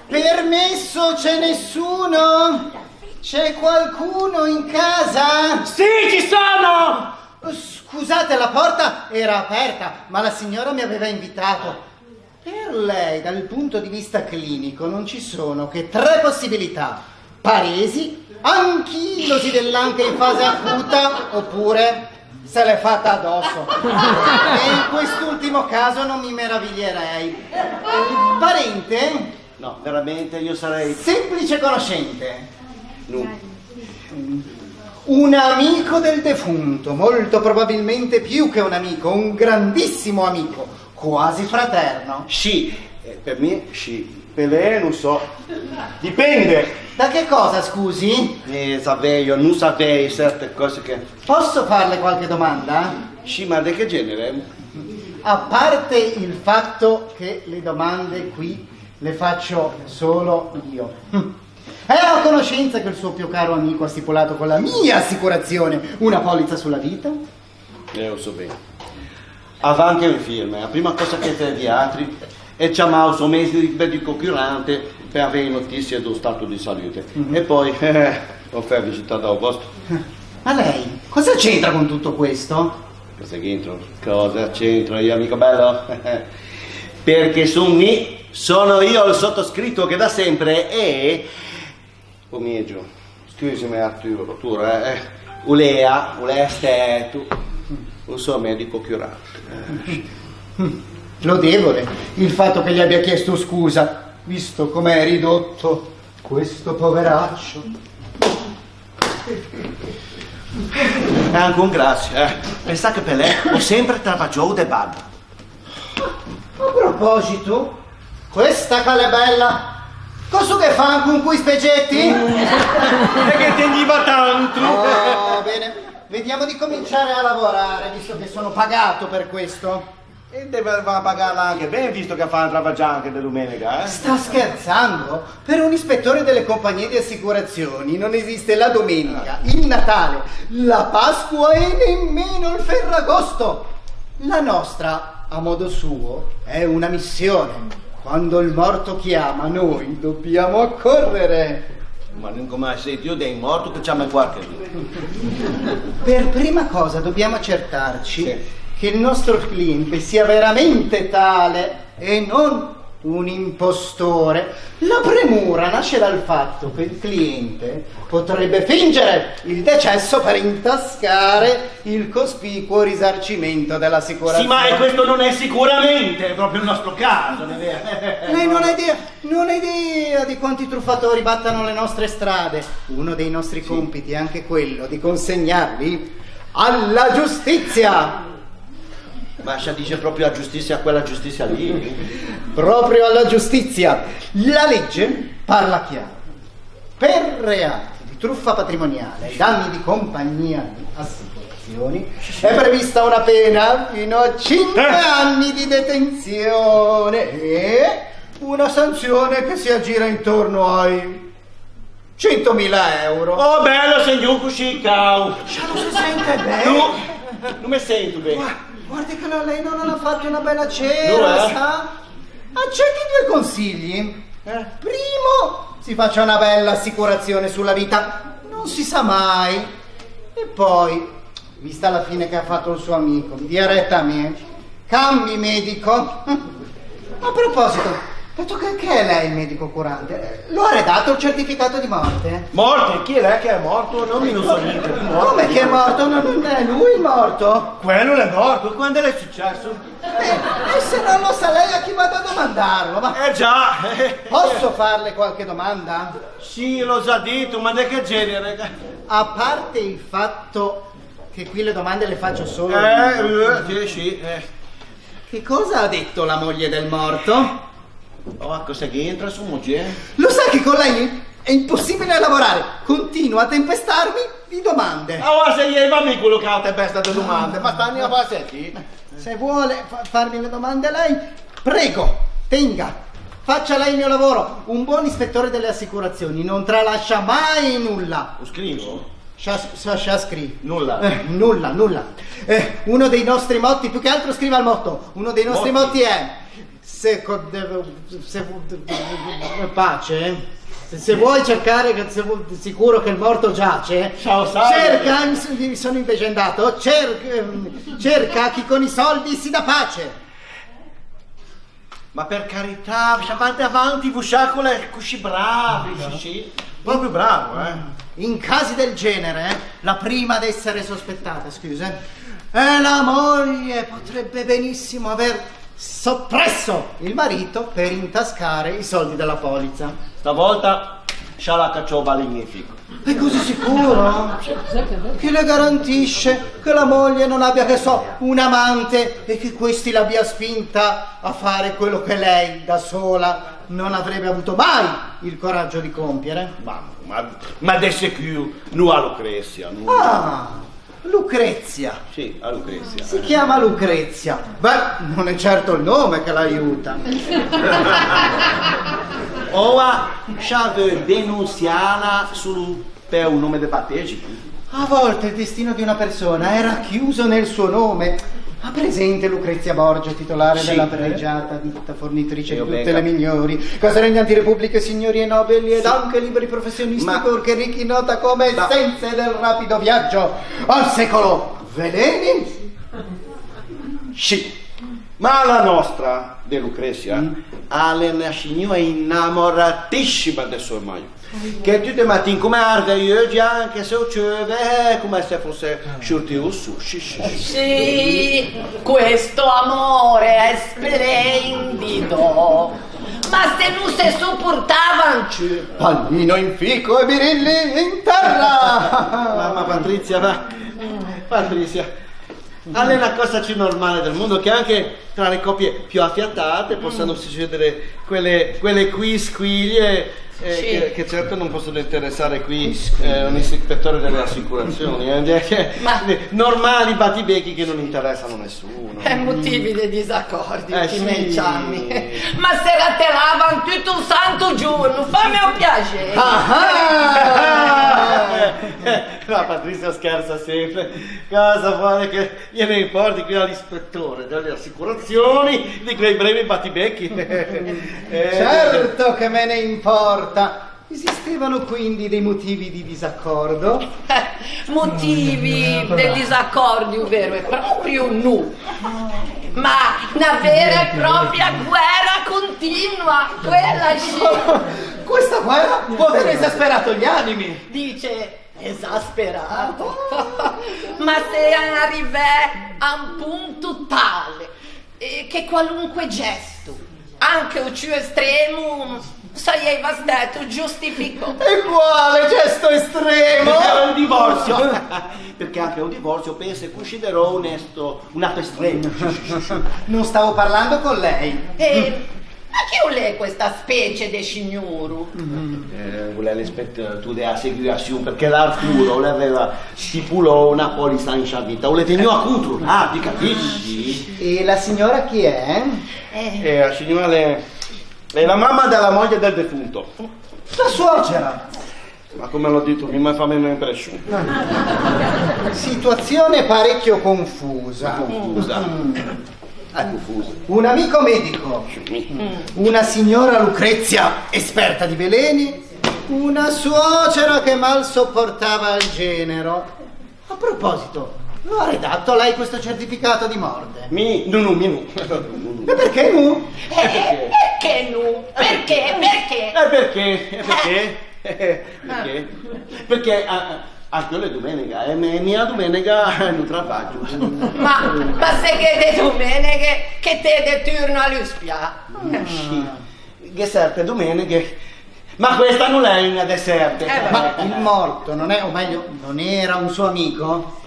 Permesso, c'è nessuno? C'è qualcuno in casa? Sì, ci sono! Scusate, la porta era aperta, ma la signora mi aveva invitato. Per lei, dal punto di vista clinico, non ci sono che tre possibilità: paresi, anchilosi dell'anca in fase acuta, oppure se l'è fata adosso. E in quest'ultimo caso non mi meraviglierei. Il parente? No, veramente io sarei... Semplice conoscente. No. Un amico del defunto, molto probabilmente più che un amico, un grandissimo amico, quasi fraterno. Sì, eh, per me sì, per lei non so. Dipende. Da che cosa, scusi? Eh, saveio, no saveio certe cose che... Posso farle qualche domanda? Sì, ma di che genere? A parte il fatto che le domande qui le faccio solo io. È a conoscenza che il suo più caro amico ha stipulato con la mia assicurazione una polizza sulla vita? Eh, o so ben. Avant che o infirme, a prima cosa che fè viatri l'é ciamâ o so medico curante pe avei notisie do stato di salute. E poi, eh, o fè visitâ da o vòstro. Ma lei cosa c'entra con tutto questo? Cosa c'entro? Cosa c'entro io, amico bello? Perché son mi, sono io il sottoscritto che da sempre è... O mieggio, scusime Arturo, Arturo, eh, eh, o l'ea, o l'ea stæto o so medico curante. Lodevole il fatto che gli abbia chiesto scusa, visto com'è ridotto questo poveraccio. E anche un grazie, eh. Pensâ che pe lê ò sempre travaggiou de babbo. A proposito, questa ca l'é bella. Cos'o ghe Fan con cui speggetti? E che tegniva tanto! Oh, bene. Vediamo di cominciare a lavorare, visto che sono pagato per questo. E deve, va a pagâla anche ben, visto che fa travaggiâ anche de domenega, eh? Sta scherzando? Per un ispettore delle compagnie di assicurazioni non esiste la domenica, il Natale, la Pasqua e nemmeno il Ferragosto. La nostra, a modo suo, è una missione. Quando il morto chiama, noi dobbiamo accorrere. Ma no ò mai sentio de un morto che ciama qualchedun. Per prima cosa dobbiamo accertarci che il nostro cliente sia veramente tale e non un impostore. La premura nasce dal fatto che il cliente potrebbe fingere il decesso per intascare il cospicuo risarcimento dell'assicurazione. Sì, ma e questo non è sicuramente proprio il nostro caso, non è vero? Lei non ha idea, non ha idea di quanti truffatori battano le nostre strade. Uno dei nostri compiti è anche quello di consegnarli alla giustizia. Ma se dice proprio la giustizia, quella giustizia lì? Proprio alla giustizia. La legge parla chiaro. Per reati di truffa patrimoniale ai danni di compagnia di assicurazioni è prevista una pena fino a cinque Eh! anni di detenzione e una sanzione che si aggira intorno ai centomila euro. Oh, bello, signor, così cao. Scià, no se sente ben. No, no me sento ben. Gua-, guardi che la lei non ha fatto una bella cena, No, eh? sa? Accetti due consigli. Eh? Primo, si faccia una bella assicurazione sulla vita. Non si sa mai. E poi, vista la fine che ha fatto il suo amico, mi dia retta a me. Cambi medico. A proposito, dato che, che è lei il medico curante, lo ha redatto il certificato di morte? Morte? Chi l'é che l'é morto? No, mi no sò gnente di morto. Come che è morto? Non, non è lui il morto? Quello l'é morto? Quando l'é successo? Eh, e se non lo sa lei, a chi vado a domandarlo? Ma Eh, già. Posso farle qualche domanda? Sì, l'ò za dito, ma de che genere? A parte il fatto che qui le domande le faccio solo Eh, io. eh, sì, sì, eh. Che cosa ha detto la moglie del morto? Oh, cosa che c'entra sua moglie? Lo sa che con lei è impossibile lavorare. Continua a tempestarmi di domande. Ah, ora se leva mi quello che ha tempesta de domande, ma sta a fâ sentî. Se vuole fa-, farmi le domande lei, prego, tenga. Faccia lei il mio lavoro. Un buon ispettore delle assicurazioni non tralascia mai nulla. Lo scrivo? Scià, scià, scià scri-, Nulla. eh, nulla, nulla. Eh, uno dei nostri motti, più che altro scriva il motto. Uno dei nostri Motti. motti è: se co-, de-, se vu-, de-, de-, de-, de-, pace, eh? Se, se vuoi cercare che, se vu-, sicuro che il morto giace, Ciao, salve. cerca, mi s-, mi sono invegendato, cer-, ehm, cerca chi con i soldi si dà pace. Ma per carità, scià, vate avanti, voscià, che l'é coscì bravo, sì, sì. Proprio bravo, eh. In casi del genere, eh, la prima ad essere sospettata, scusa, è la moglie, potrebbe benissimo aver soppresso il marito per intascare i soldi della polizza. Stavolta, scià, l'à cacciou balin in fico. È così sicuro? Chi le garantisce che la moglie non abbia, che so, un amante e che questi l'abbia spinta a fare quello che lei, da sola, non avrebbe avuto mai il coraggio di compiere? Ma, ma, ma de sicuro, no a Lucrezia, no. Ah, Lucrezia. Sì, a Lucrezia. Si chiama Lucrezia. Beh, non è certo il nome che l'aiuta. Oua, scià, veu denonsiâla solo pe-o nome de bateggio? A volte il destino di una persona è racchiuso nel suo nome. Ha presente Lucrezia Borgia, titolare Sì. della pregiata ditta fornitrice Sì, di ho ben tutte le capito. migliori cose regnanti, repubbliche, signorie nobili ed Sì. anche libri professionistici, Ma purché ricchi, nota come Ma essenze del rapido viaggio al secolo? Veleni? Sì. Ma la nostra de Lucrezia, Mm. a l'é na signoa inamoratissima de so maio. Che tute e matin, come arde i eughi, anche se o ceuve, eh, come se fosse sciortio o sô. Sì, sì, sì. Sì, questo amore è splendido. Ma se no se soportavan ciù. Pannino in fico e birilli in terra! Mamma Patrizia, va. Patrizia. A l'é na cösa ciù normale del mondo che anche tra le coppie più affiatate possano succedere quelle, quelle qui squiglie, eh, sì, che, che certo non possono interessare qui, eh, un ispettore delle assicurazioni, eh, che, che, normali battibecchi che non interessano nessuno. È motivi de disaccordi, eh, sì. Ma se ratelavan tutto un santo giorno, famme un piacere. Ah! Eh, eh, la Patrizia scherza sempre. Cosa vuole che gliene importi qui all'ispettore delle assicurazioni di quei brevi battibecchi? Eh, certo che me ne importa. Esistevano quindi dei motivi di disaccordo? Motivi de disaccordi, vero e proprio no. Ma na vera e propria guerra continua, quella sì. Questa guerra può aver esasperato gli animi. Dice, esasperato. Ma se an arrivè a un punto tale, eh, che qualunque gesto, anche o ciù estremo, saieiva stæto giustificou. E quale gesto estremo? Eh, un divorzio. Perché anche un divorzio, pense, considerou onesto un atto estremo. Non stavo parlando con lei. Eh, ma chi o l'é questa specie de signoro? Eh, o l'é l'ispettore de assicurazion, perché l'Arturo o l'aveva stipulou na polizza in sciavita, o l'é vegnù a controlâ, ti capisci? E la signora chi è? Eh, la signora l'è, l'è la mamma della moglie del defunto. La suocera! Ma come l'ò dito, mi me fa meno impression. Situazione parecchio confusa. Confusa. Mm. Eh, confusa. Un amico medico, una signora Lucrezia, esperta di veleni, una suocera che mal sopportava il genero. A proposito, lo ha redatto lei questo certificato di morte? Mi? No, no, mi no. E perché no? Eh, perché no? Perché? Perché? Eh, perché? Eh, perché? Eh, perché? Perché a, a, a quella è domenica, e me, mi a domenica no travaggio. Ma, ma se gh'é de domeneghe che te de turno a l'uspiâ? Sì. Gh'é certe domeneghe, ma questa no l'é una de certe. Eh, ma il morto non è, o meglio, non era un suo amico?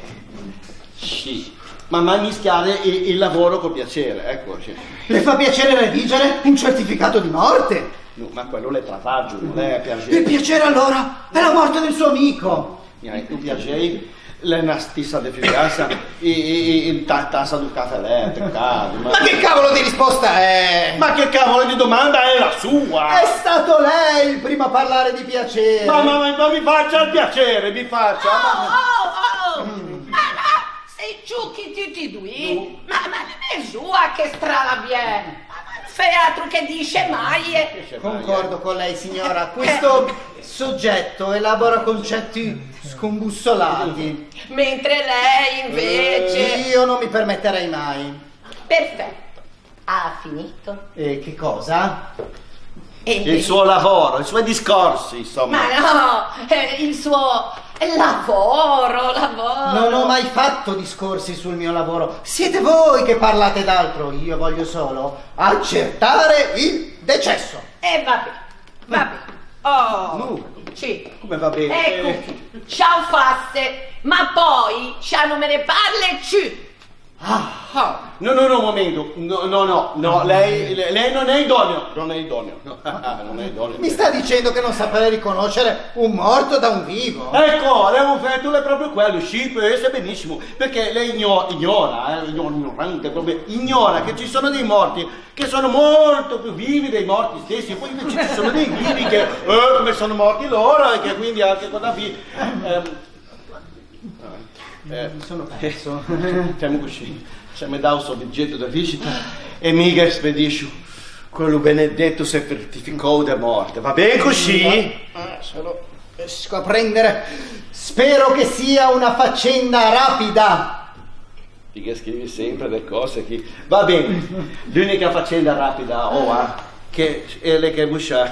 Sì, ma mai mischiare il, il lavoro col piacere, ecco, sì. Le fa piacere redigere un certificato di morte? No, ma quello l'é travaggio, no l'é piacere. Il piacere allora è la morte del suo amico. Mi ai, o piacei l'é na stissa defibriansa, e, e, e, e ta-, tassa do cafè, peccado, ma... Ma che cavolo di risposta è? Ma che cavolo di domanda è la sua? È stato lei il primo a parlare di piacere. Ma, ma, ma, ma mi faccia il piacere, mi faccia, ma... Oh, oh, oh, oh. Ma, ma, se ciucchi tutti e due? No. Ma, ma, ma, ma, che stralabiè! Ma, ma, no fè atro che dî scemaie! Che scemaie? Concordo con lei, signora. Questo soggetto elabora concetti scombussolati. Mentre lei, invece... Eh, io non mi permetterei mai. Perfetto. Ha finito? E che cosa? Eh, il suo lavoro, i suoi discorsi, insomma. Ma no, eh, il suo lavoro, lavoro. Non ho mai fatto discorsi sul mio lavoro. Siete voi che parlate d'altro. Io voglio solo accertare il decesso. E va ben, va ben. Oh, no. Sì. Come va ben? Ecco, eh, ciao fasse, ma poi ciao no me ne parle ciù. Ah, ah. No, no, no, un momento. No, no, no, no, lei, lei, lei non è idoneo, non è idoneo. No, non è idoneo. Mi sta dicendo che non saprei riconoscere un morto da un vivo? Ecco, l'é un feto, l'é proprio quello, sì, può essere benissimo, perché lei igno-, ignora, eh, igno-, ignorante, proprio ignora che ci sono dei morti che sono molto più vivi dei morti stessi, e poi invece ci sono dei vivi che, eh, come sono morti loro, e che quindi anche cosa vi-, ehm, Eh, mi sono perso. Femo cuscì. Se me dà o so biglietto da visita e mi ghe spediscio quello benedetto certificou de morte. Va ben cuscì? Eh, se no riesco a prendere. Spero che sia una faccenda rapida. Ti ghe scrivi sempre de cose che... Va ben, l'unica faccenda rapida, oa, che l'é che voscià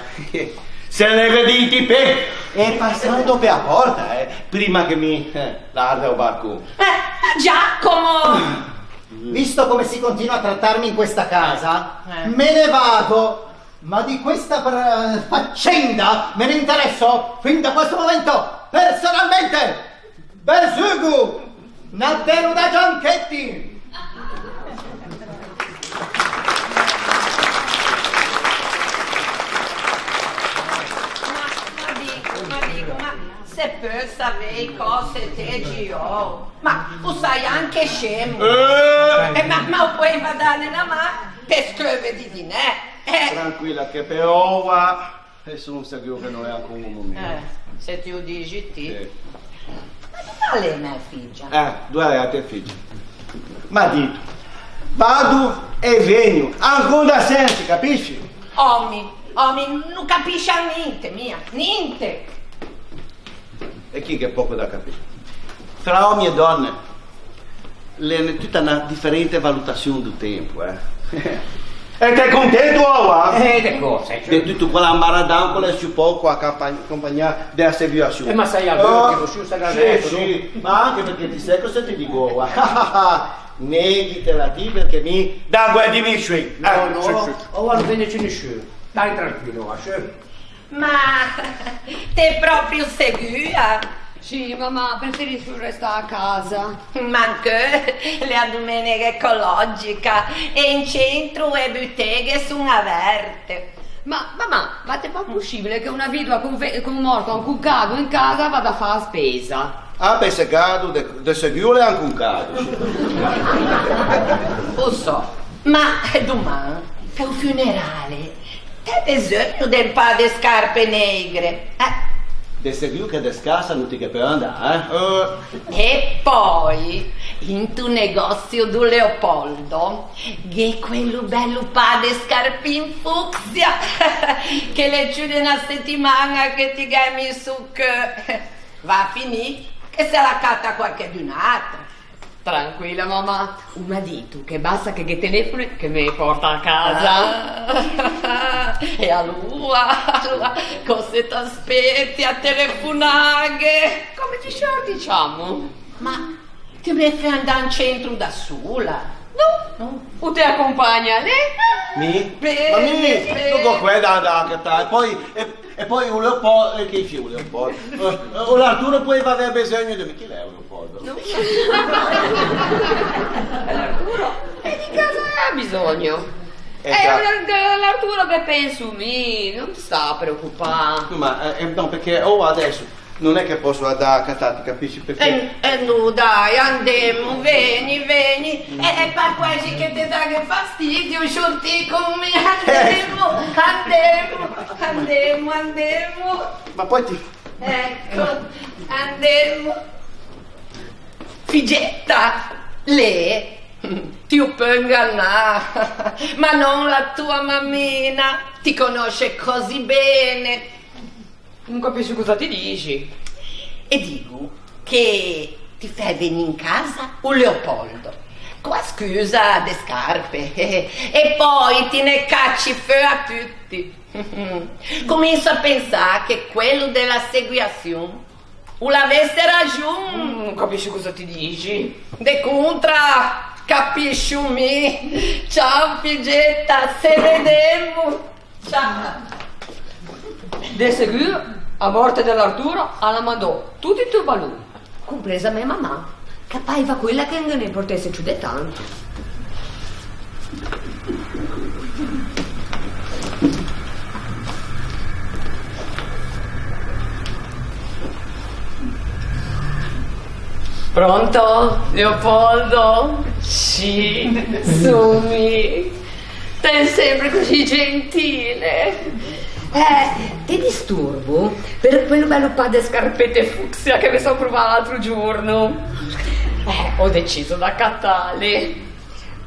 se leve dentro i pê e passando pe a porta, eh, prima che mi, eh, l'arde o barcon. Eh, Giacomo! Visto come si continua a trattarmi in questa casa, eh, me ne vado, ma di questa pr-, faccenda me ne interesso fin da questo momento personalmente! Belzugo! Un atelo da Gianchetti! Ma, ma digo, ma digo, ma se peu savê i còse te, Giò? Ma o sai anche scemo. Eh! Eh, ma, ma o poeiva dâne na man pe scheuveghe di dinæ. Eh! Tranquilla, che pe oua E son seguo che no l'é ancon o momento. Eh, se ti o dixi ti. Sì. Ma dove a l'é mæ figgia? Eh, dove a l'é a tê figgia? M'à dito, vado e vegno, ancon da sente, capisci? Omi, omi, no capiscio ninte, mia, ninte. E chi gh'é pöco da capî? Tra òmi e dònne l'é tutta na diferente valutazion do tempo, eh. E t'è contento, oua? Eh, de cösa, ciò? De tutto quel ambaradan che l'é sciù pöco accompagn-, accompagnà de a seguazion. Eh, ma sai, alora che voscio sagâ, sì, sì, ma anche perché ti sè cosa ti digo, oua? Neghitela ti, perché mi dago e dimission. No, no, sì, sì. Oua no vegno ciù nisciun. Stai tranquillo, oua, sì. Ma t'ê proprio segua? Sì, mamà, preferisco restâ a casa. Ma ancheu l'é a domenega ecologica e in centro e buteghe son averte. Ma, mamà, ma te pâ poscibile che una vidoa con ve-, con morto ancon cado in casa a vada a fâ a spesa? Ah, pe' se cado de, de seguo l'é ancon cado. O sò, ma doman, pe-o funerale, t'æ beseugno de un pâ de scarpe neigre, eh? De seguo che descalsa no ti ghe peu andâ, eh? Eh. E pöi, into negòsio do Leopoldo, gh'é quello bello pâ de scarpin fucsia, che l'é ciù de na settimana che ti gh'æ misso cheu. Va a finî che se la cata quarchedun'atra. Tranquilla, mamà. O m'à dito che basta che ghe telefone che me e porta a casa. Ah, e aloa, aloa, cöse t'aspeti a telefonâghe? Comme ti sciorti, ciamo. Ma ti me fæ andâ in centro da sola? No, no. O te acompagna lê? Mi? Bene, ma mi bene. No gh'ò coæ da, da, da catâ. E pöi, e, e pöi o Leopoldo, eh, che fio o Leopoldo? Eh, o l'Arturo poeiva avê beseugno de mi. Chi l'é o Leopoldo? No. L'Arturo? E di cosa à bisogno? Eh, eh, già. L'Ar-, l'Arturo che penso mi, no te stâ a preocupâ. No, ma, eh, eh, no, perché, oh, adesso no l'é che pòsso andâ a catâ, ti capisci? Perché... Eh, eh, no, dai, andemmo, vegni, vegni. Eh, eh, par quasi che te daghe fastidio sciortî con mi. Andemmo, andemmo, andemmo, andemmo. Ma pöi ti... Ecco, andemmo. Figetta, lê ti o peu ingannâ, ma no la toa mamina, ti conosce così bene. No capiscio cosa ti dixi. E digo che ti fæ vegnî in casa o Leopoldo, co a scusa de scarpe, e pöi ti ne cacci feua tutti. Cominso a pensâ che quello de la seguazion o l'avesse raxon. Mm, no capiscio cosa ti dixi. De contra, capiscio mi. Ciao, figetta, se vedemmo. Ciao. De seguo, a morte de l'Arturo a l'à mandou tutti i tubalon, compresa mæ mamà, che a paiva quella che no ghe ne portesse ciù de tanto. Pronto? Leopoldo? Sì, son mi. Te son sempre così gentile. Eh, te disturbo per quello bello pâ de scarpette fucsia che me son provà l'altro giorno. Eh, ò deciso de acatâle,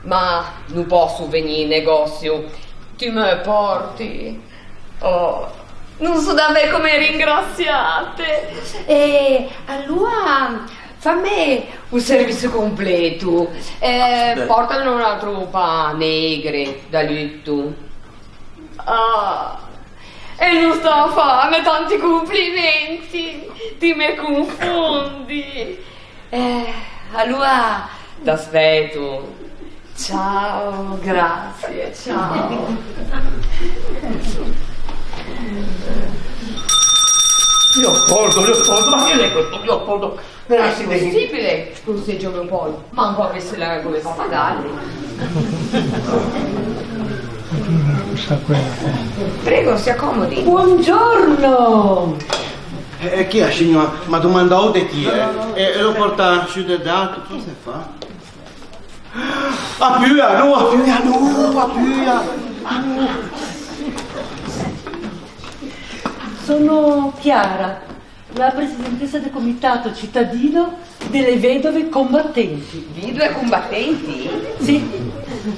ma no pòsso vegnî in negòsio. Ti me porti? Oh, no sò davei comme ringrassiâte. E aloa fame o serviçio completo. Eh, speta. Pòrtame un atro pâ neigre da lutto. Ah, e no stâ a fâme tanti complimenti, ti me confondi. Eh, aloa t'aspeto. Ciao, grazie, ciao. Leopoldo, Leopoldo, ma chi l'é questo Leopoldo? L'é possibile che o seggio Leopoldo? Manco avesse la regola da pagarli. Prego, si accomodi. Buongiorno! E, e chi è, signora? M'à domandou de ti, eh? E, e l'ò portâ sciù de dato, cosa fa? A pua, no, a pua, no, a pua. Sono Chiara, la presidentessa del comitato cittadino delle vedove combattenti. Vedove combattenti? Sì,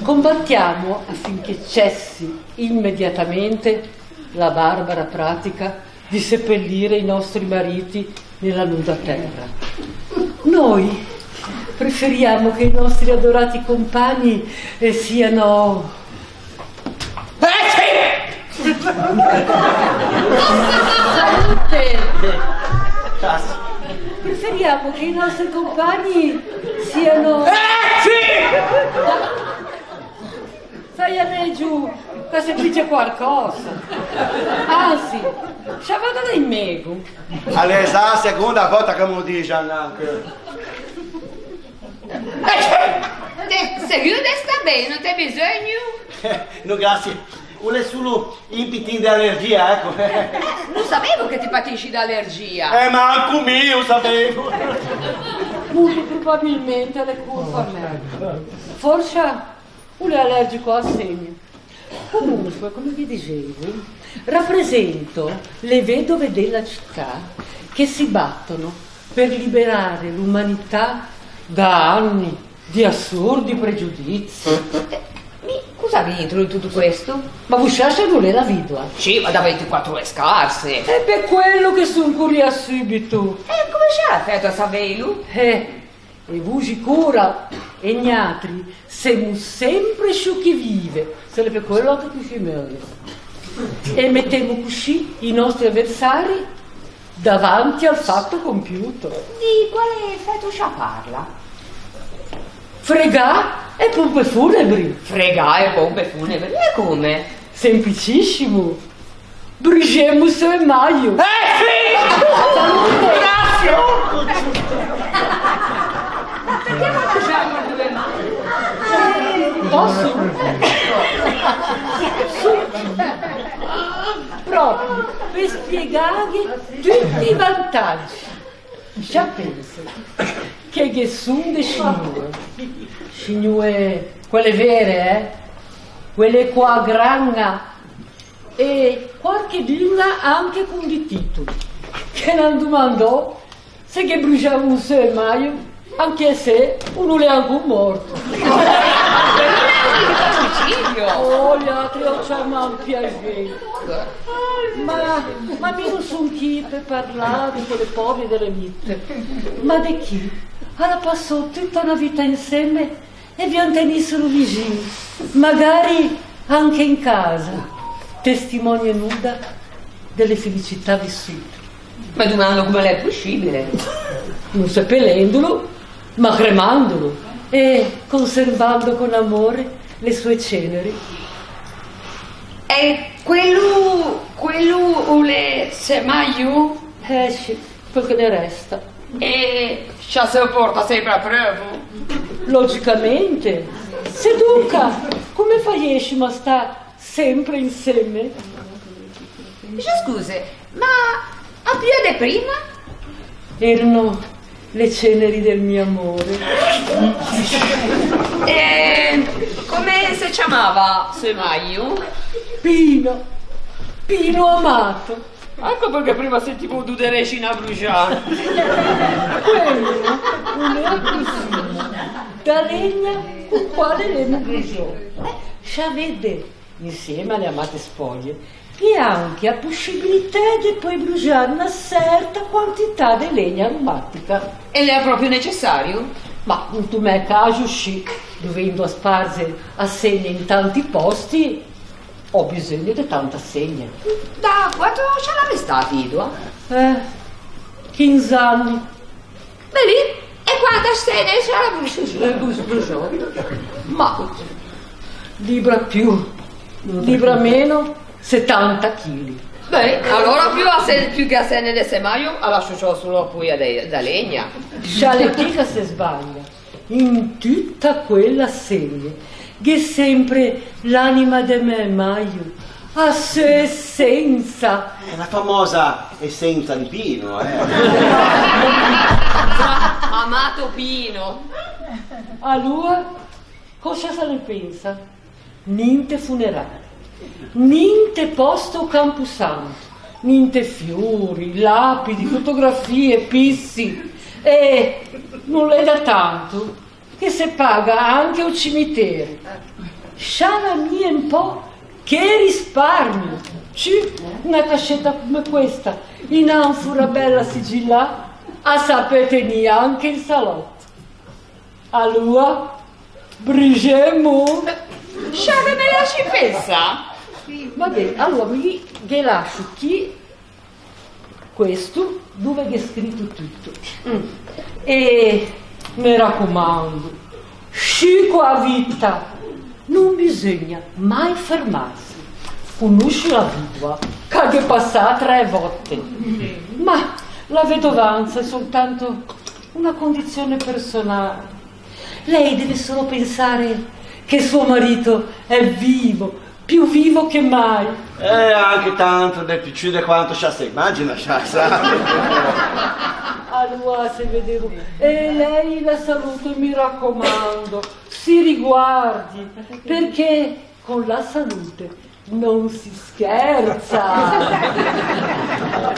combattiamo affinché cessi immediatamente la barbara pratica di seppellire i nostri mariti nella nuda terra. Noi preferiamo che i nostri adorati compagni, eh, siano... Eh, sì! Salute! Preferiamo che i nostri compagni siano... Eh, sì! Saia megio che se dixe qualcosa. Anzi, scià vado dal mego. A l'é za a segonda volta che me o dixan anche. Eh, te, seguo de stâ ben, no te beseugno? Eh, no, grazie. O l'é solo un pitin de alergia, eco. No savevo che ti patissi de alergia. Eh, manco mi o savevo. Molto probabilmente l'é colpa mê. Forse o l'é alergico a-e segne. Comunque, come vi dicevo, rappresento le vedove della città che si battono per liberare l'umanità da anni di assurdi pregiudizi. Eh, mi, cosa v'intro in tutto questo? Ma vosciascia no l'é la vidoa? Sì, ma da ventiquattro ore scarse. È per quello che son corria subito. E come scià fæto a savelo? Eh, E vosicura, e niatri semo sempre sciù chi vive, se l'é pe quello che ti si meuje. E mettemo così i nostri avversari davanti al fatto compiuto. Di quale feto scià parla? Fregâ e pompe funebri. Fregâ e pompe funebri? E come? Semplicissimo. Bruxemo Seu Maio. Eh, sì! Salute! Grazie! Perché bruxiamo Seu Maio? Posso? Proprio per spiegarghe tutti i vantaggi. Scià pense che ghe son de scignore, scignore, quelle vere, eh? Quelle co-a graña, e quarcheduña anche con di titoli, che l'an domandou se ghe bruxiavimo Seu Maio, anche se o no l'é ancon morto. Oh, i atri o ciaman piaxei. Ma, ma mi no son chi pe parlâ de quelle povere derelitte, ma de chi a la passou tutta na vita inseme e vian tegnisselo vixin, magari anche in casa, testimonie nuda delle felicità vissute. Me domando come l'é poscibile. No sepelendolo, ma cremandolo e conservando con amore le sue ceneri. E quello, quello o l'é Seu Maio? Eh sì, quel che ne resta. E scià se o porta sempre apreuvo? Logicamente. Sedonca, come faiessimo a stâ sempre inseme? Scusi, ma a pua de prima? Erano le ceneri del mio amore. E come se ciamava Seu Maio? Pino, Pino Amato. Eco perché prima sentivo o dô de rescine bruxiâ. Quello o l'ea cusì, da legna co quale l'emo bruxiou. Eh, scià vede, insieme a le amate spoglie, gh'é anche a possibilitæ de poei bruxiâ na certa quantità de legna aromatica. E l'ea proprio necessario? Ma, into mæ caxo, sì, dovendo sparze a segne in tanti posti, ò bisogno de tanta segne. Da quanto scià la restâ vidoa? Eh, chinze anni. Beh, lì, e quante segne scià la brus-, brus-, bruxiou? Ma, libra più, libra meno, setanta chili. Ben, alora più a se-, più che a sene de semaio, a lascio solo a poia de, da legna. Scià l'é ti che se sbaglia. In tutta quella sene gh'é sempre l'anima de mæ maio, a seu essensa. È la famosa essenza di Pino, eh. Già, amato Pino. Aloa, còsa se ne pensa? Ninte funerale, ninte pòsto camposanto, ninte fiori, lapidi, fotografie, pizzi. E no l'é da tanto che se paga anche o cimitero. Scià l'é mia un pò che risparmio, ciù na cascetta come questa, in anfora bella sigillà, a sape tegnî anche il salotto. Aloa, brixemo! Scià che me lasci pensâ? Va ben, aloa mi ghe lascio chì questo dove gh'é scrito tutto. Mm. E me racomando, sciù co a vita, no beseugna mai fermâse. Conoscio la vidoa, che a gh'é passà tre volte. Ma la vedovanza è soltanto una condizione personale. Lei deve solo pensare che suo marito è vivo, più vivo che mai. Eh, anche tanto de più, ciù de quanto scià se imagina, scià, sa. Aloa se vedemo. E lei la salute, mi raccomando, si riguardi, perché con la salute non si scherza.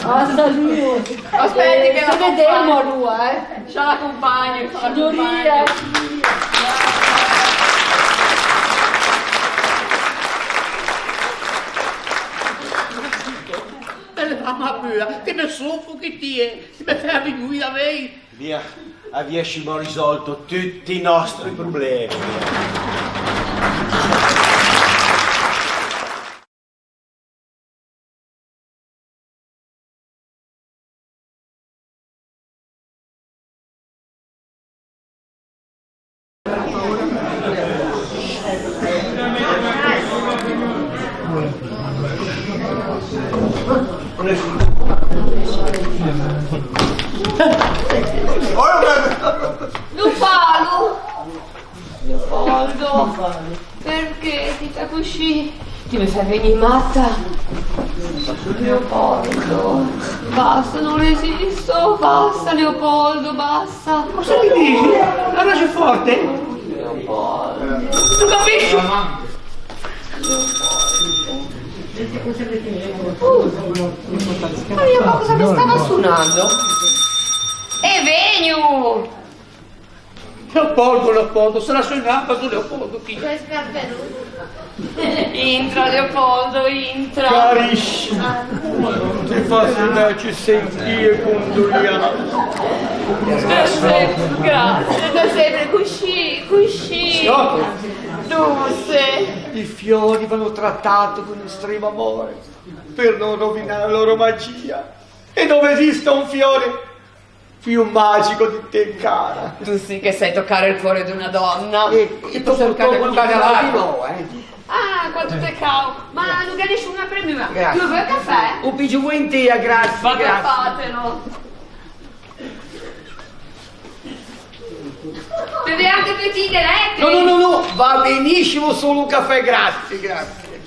A saluo. Aspeti che la vedemo aloa, eh. Scià la compagno, scià la compagno. Signoria, signoria. E levamo a bula, che me sofochi ti, eh. Se me fæ vignî da vei. Via, aviessimo risolto tutti i nostri problemi. Leopoldo! Leopoldo! Perché ti fæ coscì? Ti me fæ vegnî mata. Leopoldo, basta, no resisto, basta, Leopoldo, basta. Cosa ti dixi? Parla ciù forte. Leopoldo. No capiscio. Leopoldo. Uh, ma mi, ma cosa me stava sonando? E vegno! Leopoldo, Leopoldo, sarà sognato su Leopoldo, chi? Intra, Leopoldo, intra. Carissimo, no te fasso invece sentî e condoglianse. Perfetto, grazie, da sempre coscì, così. Signor. Dolce. I fiori vanno trattati con estremo amore per non rovinare la loro magia. E dove esiste un fiore più magico di te, cara. Tu sì che sai toccare il cuore di una donna. E, e ti purtroppo no te cadi, no, eh. Ah, quanto te cao. Ma no gh'é nisciuna premua. Grazie. Ti veu un cafè? O piggio volentieri, grazie, grazie. Vado a fâtelo. Bevê anche due tì in diretta? No, no, no, no, va benissimo solo un caffè, grazie, grazie.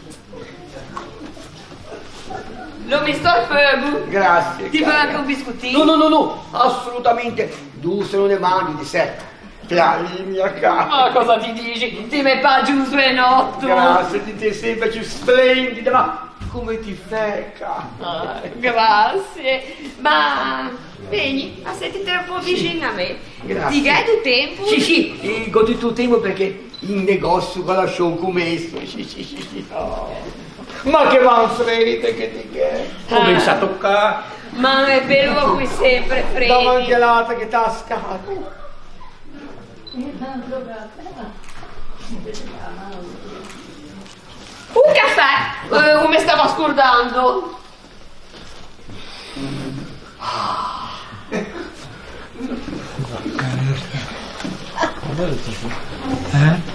Lo misto al feugo. Grazie, cara. Ti veu anche un biscottin? No, no, no, no, assolutamente. Dulce no ne mangio di sera. Piaxe, mia cara. Ma cosa ti dixi? Ti me pâ giusto e noto. Grazie, ti te sempre più splendida, ma come ti fæ, cara? Ah, grazie. Ma vegni, a sentite un pò vixin a me. Grazie. Ti gh'æ do tempo? Sì, sì, eh, gh'ò tutto il tempo perché in negozio qua lascio un commesso. Sì, sì, sì, sì. Oh. Ma che manfrede che ti gh'æ! Ah. Comensa a toccâ. Ma l'é belo quì sempre, Fredi. Dame anche l'atra che t'à scado. Un cafè, eh, o me stava scordando. Eh?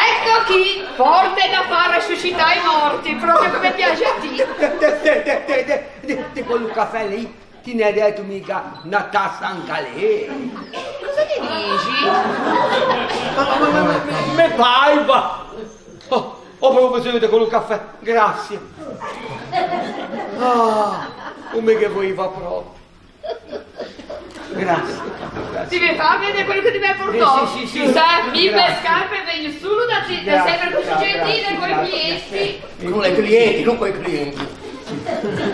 Ecco chi, forte da far resuscitâ i morti, proprio come piace a ti. De, de, de, de, de, de, de quello cafè lì, ti n'hai detto mica una tassa anche a lei? Cosa ti dici? Ma, ma, ma, ma, me paiva! Oh, ho proprio bisogno di quello caffè, grazie. Ah, come che volevo proprio. Grazie. Ti me fâ vede quello che ti me portò? Sì, sì, sì, sì. Giuseppe, mi pe scarpe vegno solo da ti, te sempre così gentile coi clienti. Con le clienti, non coi clienti.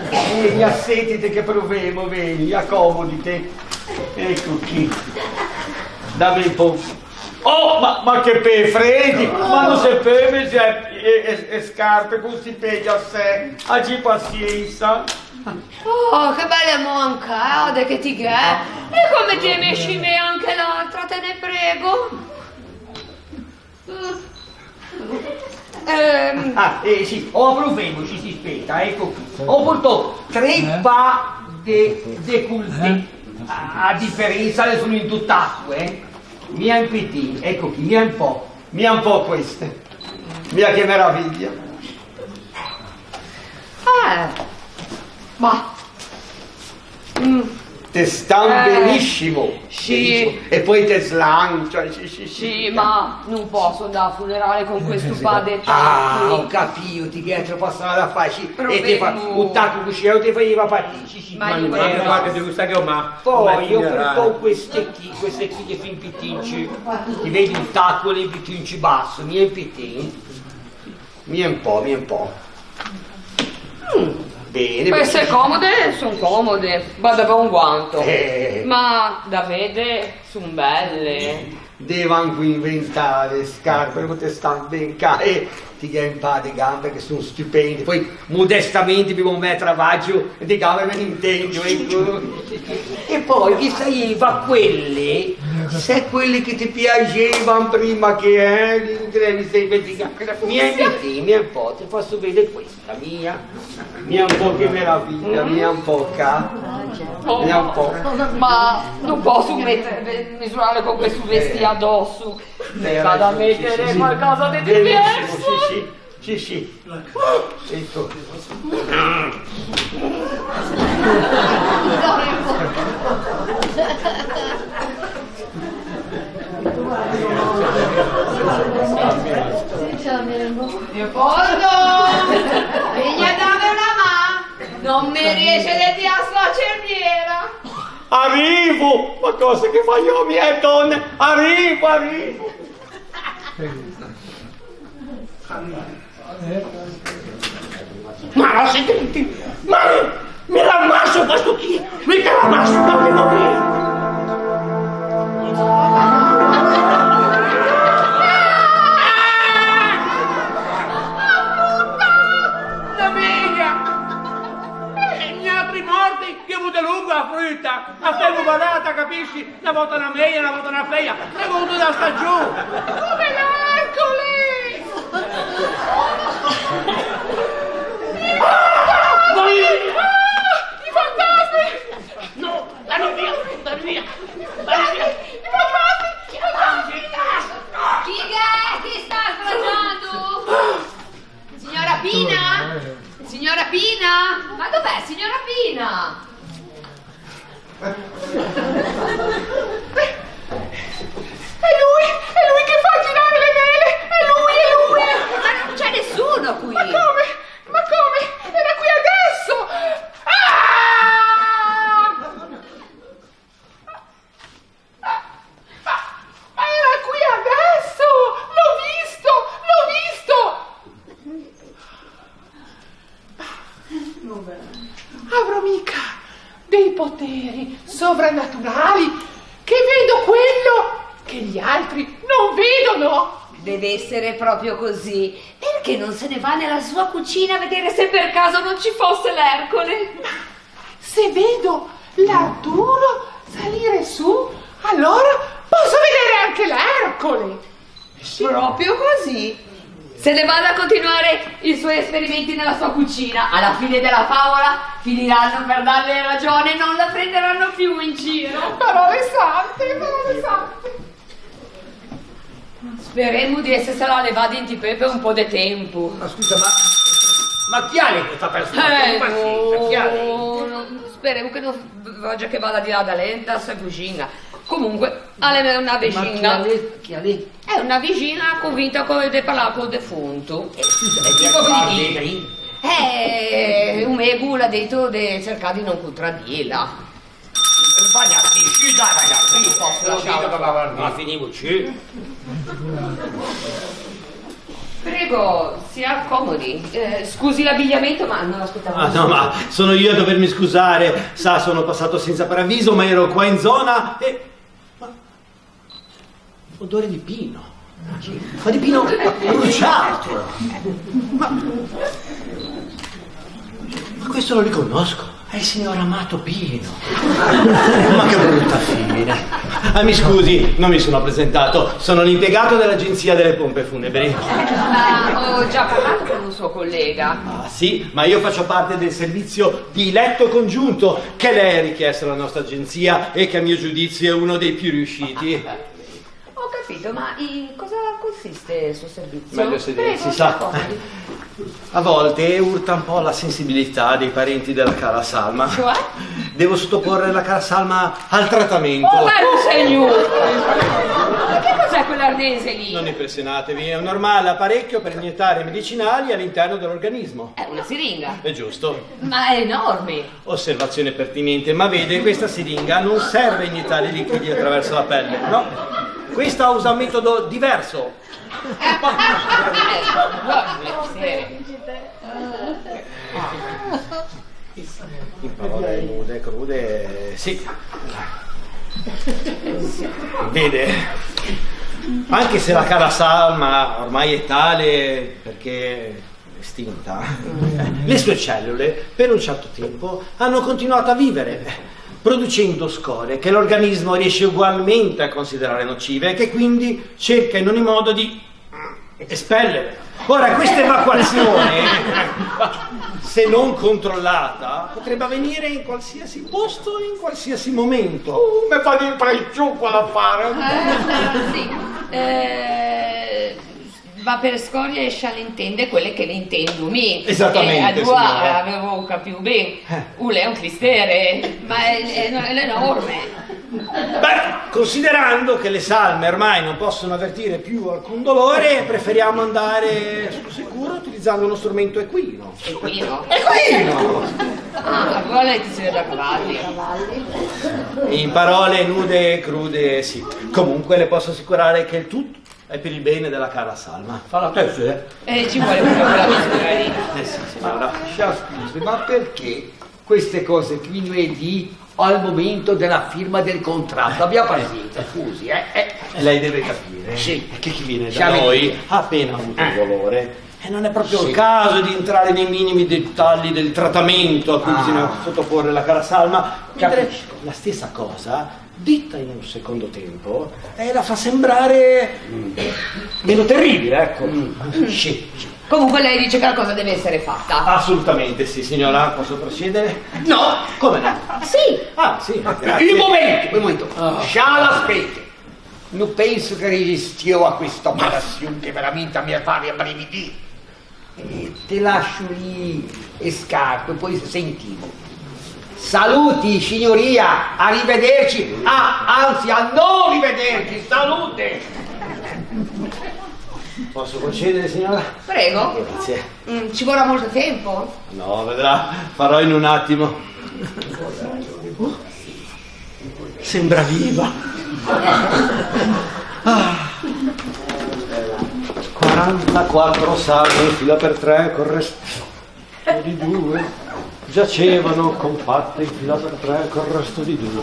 Vegni, assetite che provemo, vegni, accomodite. Ecco chi. Dammi un po'. Oh, ma, ma che pê fredi! Ma no se peu meze e, e, e scarpe coscì pê, Giuseppe. Aggì paziensa. Oh, che belle moncade che ti gh'è! E comme ti eme scimê anche l'altra, te ne prego? Ehm. Ah, eh, sì, o aprovemo, sì, sì, speta, ecco chi. O portò tre pâ de, de cultê. A, a diferensa l'é solo inte o taco, eh. Mia un pitin, ecco chi, mia un pö, mia un pö queste. Mia che meraviglia. Eh, ma... Mm. Te stan beniscimo. Sì. Beniscimo. E poi te slan, cioè, sì, sì, sì. Sì, ma no pòsso andâ a funerale con questo pâ de taco. Ah, ho capito, ti gh'è troppa strada da fâ, sì. E te fa, o taco cuscì, o te faiva partî, sì, sì. Ma no, ma guarda che te gusta che o ma... Poi o portò queste chi, queste chi che fin pitinci. Ti vedi un taco lì pitinci basso, mia un pitin. Mia un pö, mia un pö. Mm, bene, bene. Queste comode son comode, vado a fâ un guanto. Eh. Ma da vede son belle. Devo anche inventare scarpe, no te stan ben ca, eh, ti gh'è un pâ de gambe che son stupende. Poi, modestamente, mi vou mê travaggio de gambe, me intendo, ecco. E poi, ghe saiva quelle, se quelle che te piaxevan prima che, eh, mi sempre dica, mi inviti, mi un pö, te fasso vede questa, mia, mia un pö che meraviglia, mia un pö ca, mia un pö. Ma no pòsso mete-, misurâle con questo vestî adosso. Eh, vado a mettere qualcosa di diverso. Benissimo, sì, sì. Sì, sì. Ecco. Leopoldo! Vegni a dâme una man! No me riesce de tirâ su a cerviera! Arrivo! Ma cosa che faio mi, eh, donne? Arrivo, arrivo! Ma no se sente! Ma mi l'ammasso questo chi! Mi te l'ammasso, no te va ben! La veglia! Eh, niatri morti, gh'emo de longo a fruta! A stemo badâ, te capisci? Na vòta na meia, na vòta na feia, segondo da stagion. Come l'Ercole! Ah! Ah! I fantasmi! No, dâme via, dâme via, dâme via. I fantasmi! I fantasmi! Chi gh'è che sta sbragiando? Signora Pina? Signora Pina? Ma dov'è signora Pina? È lui, è lui che fa girare le vele, è lui, è lui! Ma non c'è nessuno qui! Ma come? Ma come? Era qui adesso! Ah! Ma, ma era qui adesso! L'ho visto! L'ho visto! Avrò mica dei poteri sovrannaturali che vedo quello che gli altri non vedono? Deve essere proprio così. Perché non se ne va nella sua cucina a vedere se per caso non ci fosse l'Ercole? Ma se vedo l'Arturo salire su, allora posso vedere anche l'Ercole. Sì. Proprio così. Se ne vada a continuare i suoi esperimenti nella sua cucina. Alla fine della favola finiranno per darle ragione e non la prenderanno più in giro. Parole sante, parole sante. Speremo di essersela levada inti pê pe un pö de tempo. Ma scusa, ma, ma chi a l'é questa persona? Eh, che pazienza, chi a l'é? No, no, speremo che no voggia che vada di là da lê, da sta cuxiña. Comunque, a l'é na vexin-a. Ma chi a l'é? Chi a l'é? Eh, na vexin-a convinta co-, de parlâ col defunto. Eh, scusa, e chi cosa ghe dî? Eh, o mego o l'à dito de cercâ di no contradîla. Vagni, scì, dai, vagni, scì. No posso lasciarlo. Ma finimo, scì. Prego, si accomodi. Eh, scusi l'abbigliamento, ma non l'aspettavo. Ah, no, ma sono io a dovermi scusare. Sa, sono passato senza preavviso, ma ero qua in zona e... Ma Odore di pino. Ma di pino bruciato. Ma, ma questo lo riconosco. È il signor Amato Pino. Ma che brutta fine. Ah, mi scusi, non mi sono presentato. Sono l'impiegato dell'agenzia delle pompe funebri. Ma ho già parlato con un suo collega. Ah, sì, ma io faccio parte del servizio di letto congiunto che lei ha richiesto alla nostra agenzia e che a mio giudizio è uno dei più riusciti. Ho capito, ma in cosa consiste il suo servizio? Meglio sedersi, sa. Prego, si accomodi. A volte urta un po' la sensibilità dei parenti della cara Salma. Cioè? Devo sottoporre la cara Salma al trattamento. Oh, caro signore! Ma che cos'è quell'arnese lì? Non impressionatevi, è un normale apparecchio per iniettare medicinali all'interno dell'organismo. È una siringa. È giusto. Ma è enorme. Osservazione pertinente, ma vede, questa siringa non serve a iniettare liquidi attraverso la pelle, no? Questa usa un metodo diverso. In parole nude, crude, sì. Vede, anche se la cara Salma ormai è tale, perché estinta, le sue cellule per un certo tempo hanno continuato a vivere, producendo scorie che l'organismo riesce ugualmente a considerare nocive e che quindi cerca in ogni modo di espellere. Ora, questa evacuazione, se non controllata, potrebbe avvenire in qualsiasi posto e in qualsiasi momento. Uh, me fa dî preciso quell'affare. Eh, sì. Eh, Va pe scorie e scià intende quele che ne intendo mi. Esattamente, signora. Eh, alora avevo capio ben. Eh. O l'é un clistere, ma l'é, l'é, l'é enorme. Beh, considerando che le salme ormai non possono avvertire più alcun dolore, preferiamo andare sul sicuro utilizzando uno strumento equino. Equino? Equino! Ah, alora ti sei da cavalli. In parole nude e crude, sì. Comunque le posso assicurare che il tutto è per il bene della cara Salma. Fa la testa, eh? Eh, ci vuole proprio la misura lì. Eh sì, signora. Ma, scià scusi, ma perché queste cose qui no e dì al momento della firma del contratto? Abbia pazienza, scusi, eh, eh. Lei deve capire che chi viene da noi ha appena avuto un dolore. E non è proprio il caso di entrare nei minimi dettagli del trattamento a cui bisogna sottoporre la cara Salma. Mentre la stessa cosa detta in un secondo tempo, eh, la fa sembrare meno terribile, ecco. Sì, sì. Comunque lei dice che la cosa deve essere fatta. Assolutamente sì, signora. Posso procedere? No. Come no? Sì. Ah, sì, grazie. Un momento, un momento. Scià l'aspete. No penso che resistio a questa operazione che veramente me fa rabbrividire. Eh, te lascio lì e scarpe, poi se sentimo. Saluti, signoria, arrivederci. Ah, anzi, a no rivederci, salute! Posso procedere, signora? Prego. Grazie. Mm, ci vorrà molto tempo? No, vedrà, farò in un attimo. Sembra viva. Ah. Quarantaquattro salme in fila per tre col resto di due. Giacevano compatte in fila per tre col resto di due.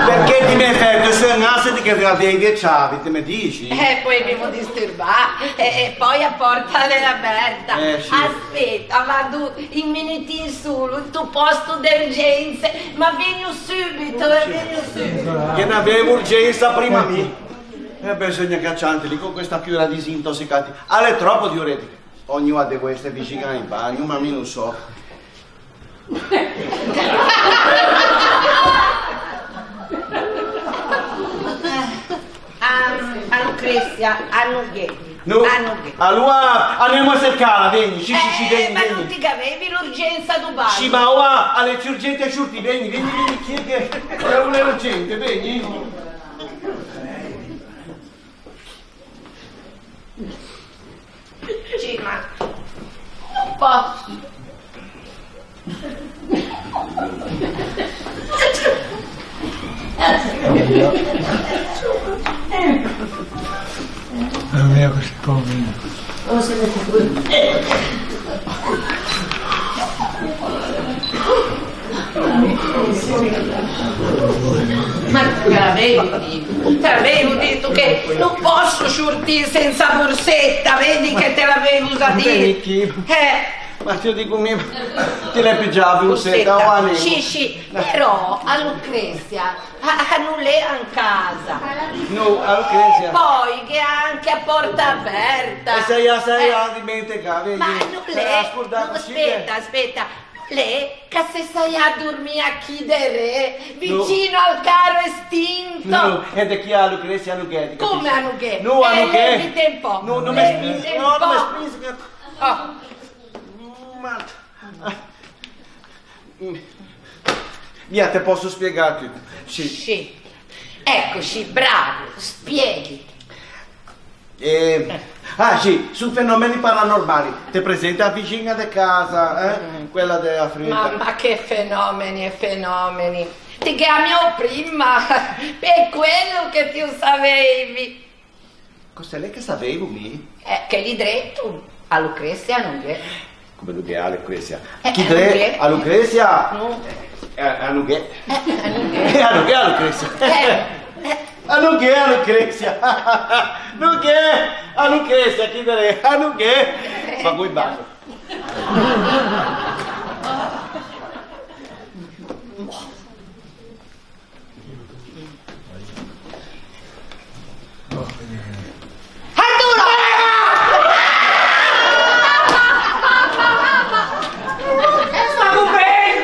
Perché ti me fæto seugnâ se ti ghe veuvi e ciavi, ti me dixi? Eh, poivimo disturbâ. E, e pöi a pòrta a l'é averta. Eh, sì. Aspeta, vado un minutin solo, into pòsto de urgense, ma vegno subito, eh, vegno subito. Ghe n'avevo urgensa primma mi. Eh, beseugna che a ciante lì con questa cura disintossicante. A l'é tròpo diuretico. Ognua de voestree vixiñe in bagno, ma mi no sò. A, a Lucrezia, a no gh'é. No. A no gh'é. Aloa, anemmo a cercâla, vegni, sì, sì, sì, eh, vegni, ma no vegni. Ti gavevi l'urgensa do bagno? Sì, ma oa, a l'é ciù urgente sciortî, vegni, vegni, vegni, chi è che, a l'é urgente, vegni. Sì, ma no pòsso. Mamma mia, questo qua. Ma te l'avevo dito, te l'avevo dito che no pòsso sciortî sensa borsetta, vedi che te l'avevo za dito. Eh. Ma ti digo mi, ti l'æ pigiâ a borsetta, o anemo? Sì, sì, però a Lucrezia, a, a no l'é in casa. No, a Lucrezia. Pöi gh'é anche a pòrta averta. E se a se à dimentegâ, vedi? Ma no l'é, no, aspeta, aspeta. L'é che a se saià dormî chi de re, vicino al caro estinto. No, e de chi a Lucrezia a no gh'é, ti capisci? Come a no gh'é? No, a no gh'é. Eh, levite un po'. No, no me spinzi, no, no me spinzi che... Oh. Ma... Mia, te pòsso spiegâ tutto. Sì. Sì. Ecco, sì, bravo, spieghi. Eh, ah, sì, son fenomeni paranormali. T'ê presente a vixiña de casa, eh? Mm. Quella de a fruta. Ma, ma che fenomeni e fenomeni! Ti ghe ammiâ primma, pe quello che ti o saveivi. Cos'é che saveivo mi? Eh, che lì drento a Lucrezia no gh'é. Come no gh'é a Lucrezia? Eh, chi dré a Lucrezia? No. Eh, a no gh'é. Eh, a no gh'é. Eh, a no gh'é a Lucrezia. Eh, eh. A no gh'é a Lucrezia. No gh'é a Lucrezia, chi dré. A no gh'é. Eh. Ma voi basta. Arturo! Stavo ben!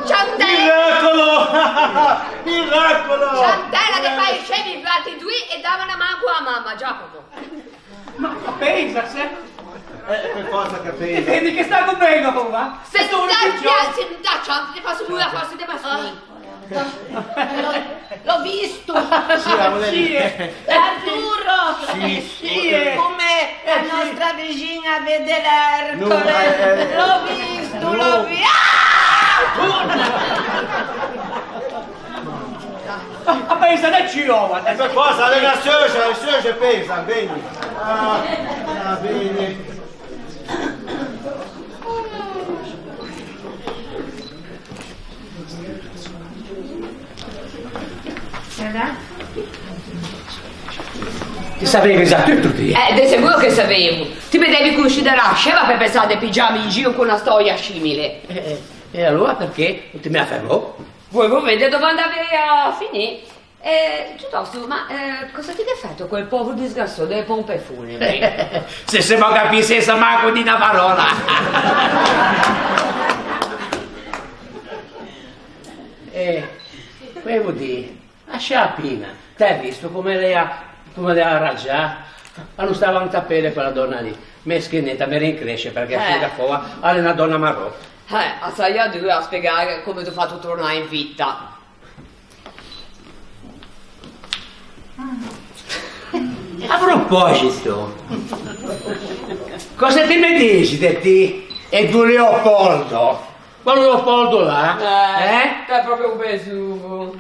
Ciantella! Miracolo! Miracolo! Ciantella, te fâ i scemi, infati doî e dava na man co a mamma, Giacomo. Ma, ma pensa, se... Eh, per forza che pensa. Ti vedi che stavo ben, va? Se ti no te piaci, no te cianti, te fasso morî a forsa de bastoni. L'ò, l'ò visto. Sì, la voleva dire. Arturo! Sì. Sì. Come la nostra vicina vede l'Ercole. No, eh, eh. L'ò visto, no. L'ò vi-, ah! Ma, ma pensa, dai, ci ova, dai. E per forza, l'é na seuxa, e seuxe pesan, vegni. Ah, ah, vegni. Ti saveivi za tutto, ti? Eh, de seguro che savevo. Ti me devi considerâ scema pe pensâ de pigiâme in gio co na storia simile. Eh, eh, e aloa perché no ti me a fermou? Volevo vedere dove andavi a finire. Eh, Giutòsto, ma, eh, cosa ti gh'è fæto quel povero disgraziato delle pompe funebri? Se semo capii sensa manco dî na parola. Eh, volevo dî, lasciâ a Pina, t'æ visto come l'ea, come l'ea ragiâ? A no stava inte pele quella donna lì. Meschineta, me rincresce, perché eh, a spiega fora, a l'é na donna marò. Eh, a sarìa dura a spiegare come t'ò fato tornâ in vita. Ah, A propòsito, cöse ti me disi de ti e do Leopoldo? Quello Leopoldo là, eh? L'é proprio un besugo.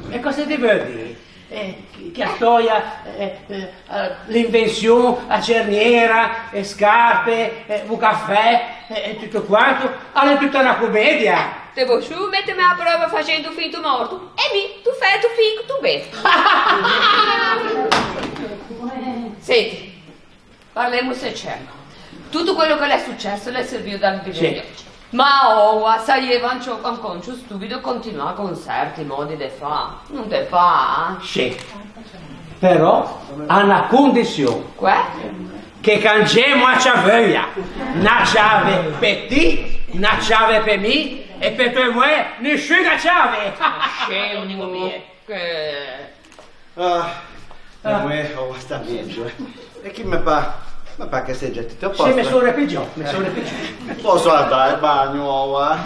E cöse ti veu dî? Eh, che, che a stòia, eh, eh, eh, l'invenzion, a cerniera, e scarpe, eh, o cafè, eh, e tutto quanto, a l'é tutta na comedia. Te veu sciù meteme a preuva fasendo finto morto? E mi, t'ò fæto finto ben. Senti, parlemose ciaro. Tutto quello che l'é successo l'é servio da... Sì. Ma oua, saieiva ancò, ancò un ciò stupido continuâ con certi modi de fâ. No te pâ? Sì. Però a na condizion. Quæ? Che cangiemo a ciaveuia. Na ciave pe ti, na ciave pe mi, e pe tô moæ nisciun a ciave. Scemo, che... Ah, e moæ, oua, a sta megio, eh. E chi me pâ, me pâ che a segia tutto a posto. Sì, me son repigiou, me son repigiou. Posso andare al bagno, oua?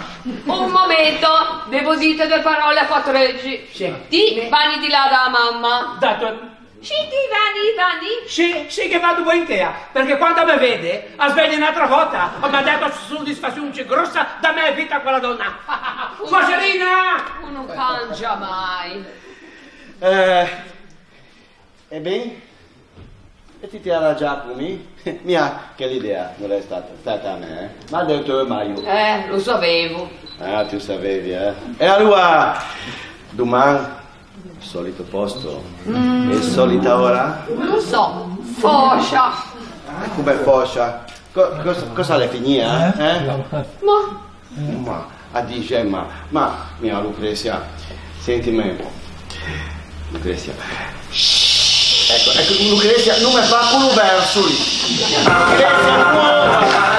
Un momento, devo dîte due parole a quattro oggi. Sì. Ti vagni di là da mamma. Dato. Sì, ti vagni, vagni. Sì, sì che vado volentieri, perché quando me vede, a sveglia un'altra volta, ma mi à dato soddisfazion grossa da mæ vita quella donna. Roserina! Uno cangia mai. Eh, e ben? E ti te arrangiâ con mi? Mia, che l'idea no l'é stata, stata a mæ, eh? Ma del teu maio. Eh, lo savevo. Ah, ti o savevi, eh? E aloa, doman, solito posto? Mm. E solita ora? No so, fòscia. Ah, come fòscia? Co-, cos-, cosa l'é finio, eh? Eh? Ma Ma, a dixe, ma, ma, mia, Lucrezia, sentime un pò. Lucrezia. Eco, eco, Lucrezia, no me fâ quello verso lì. Lucrezia, no!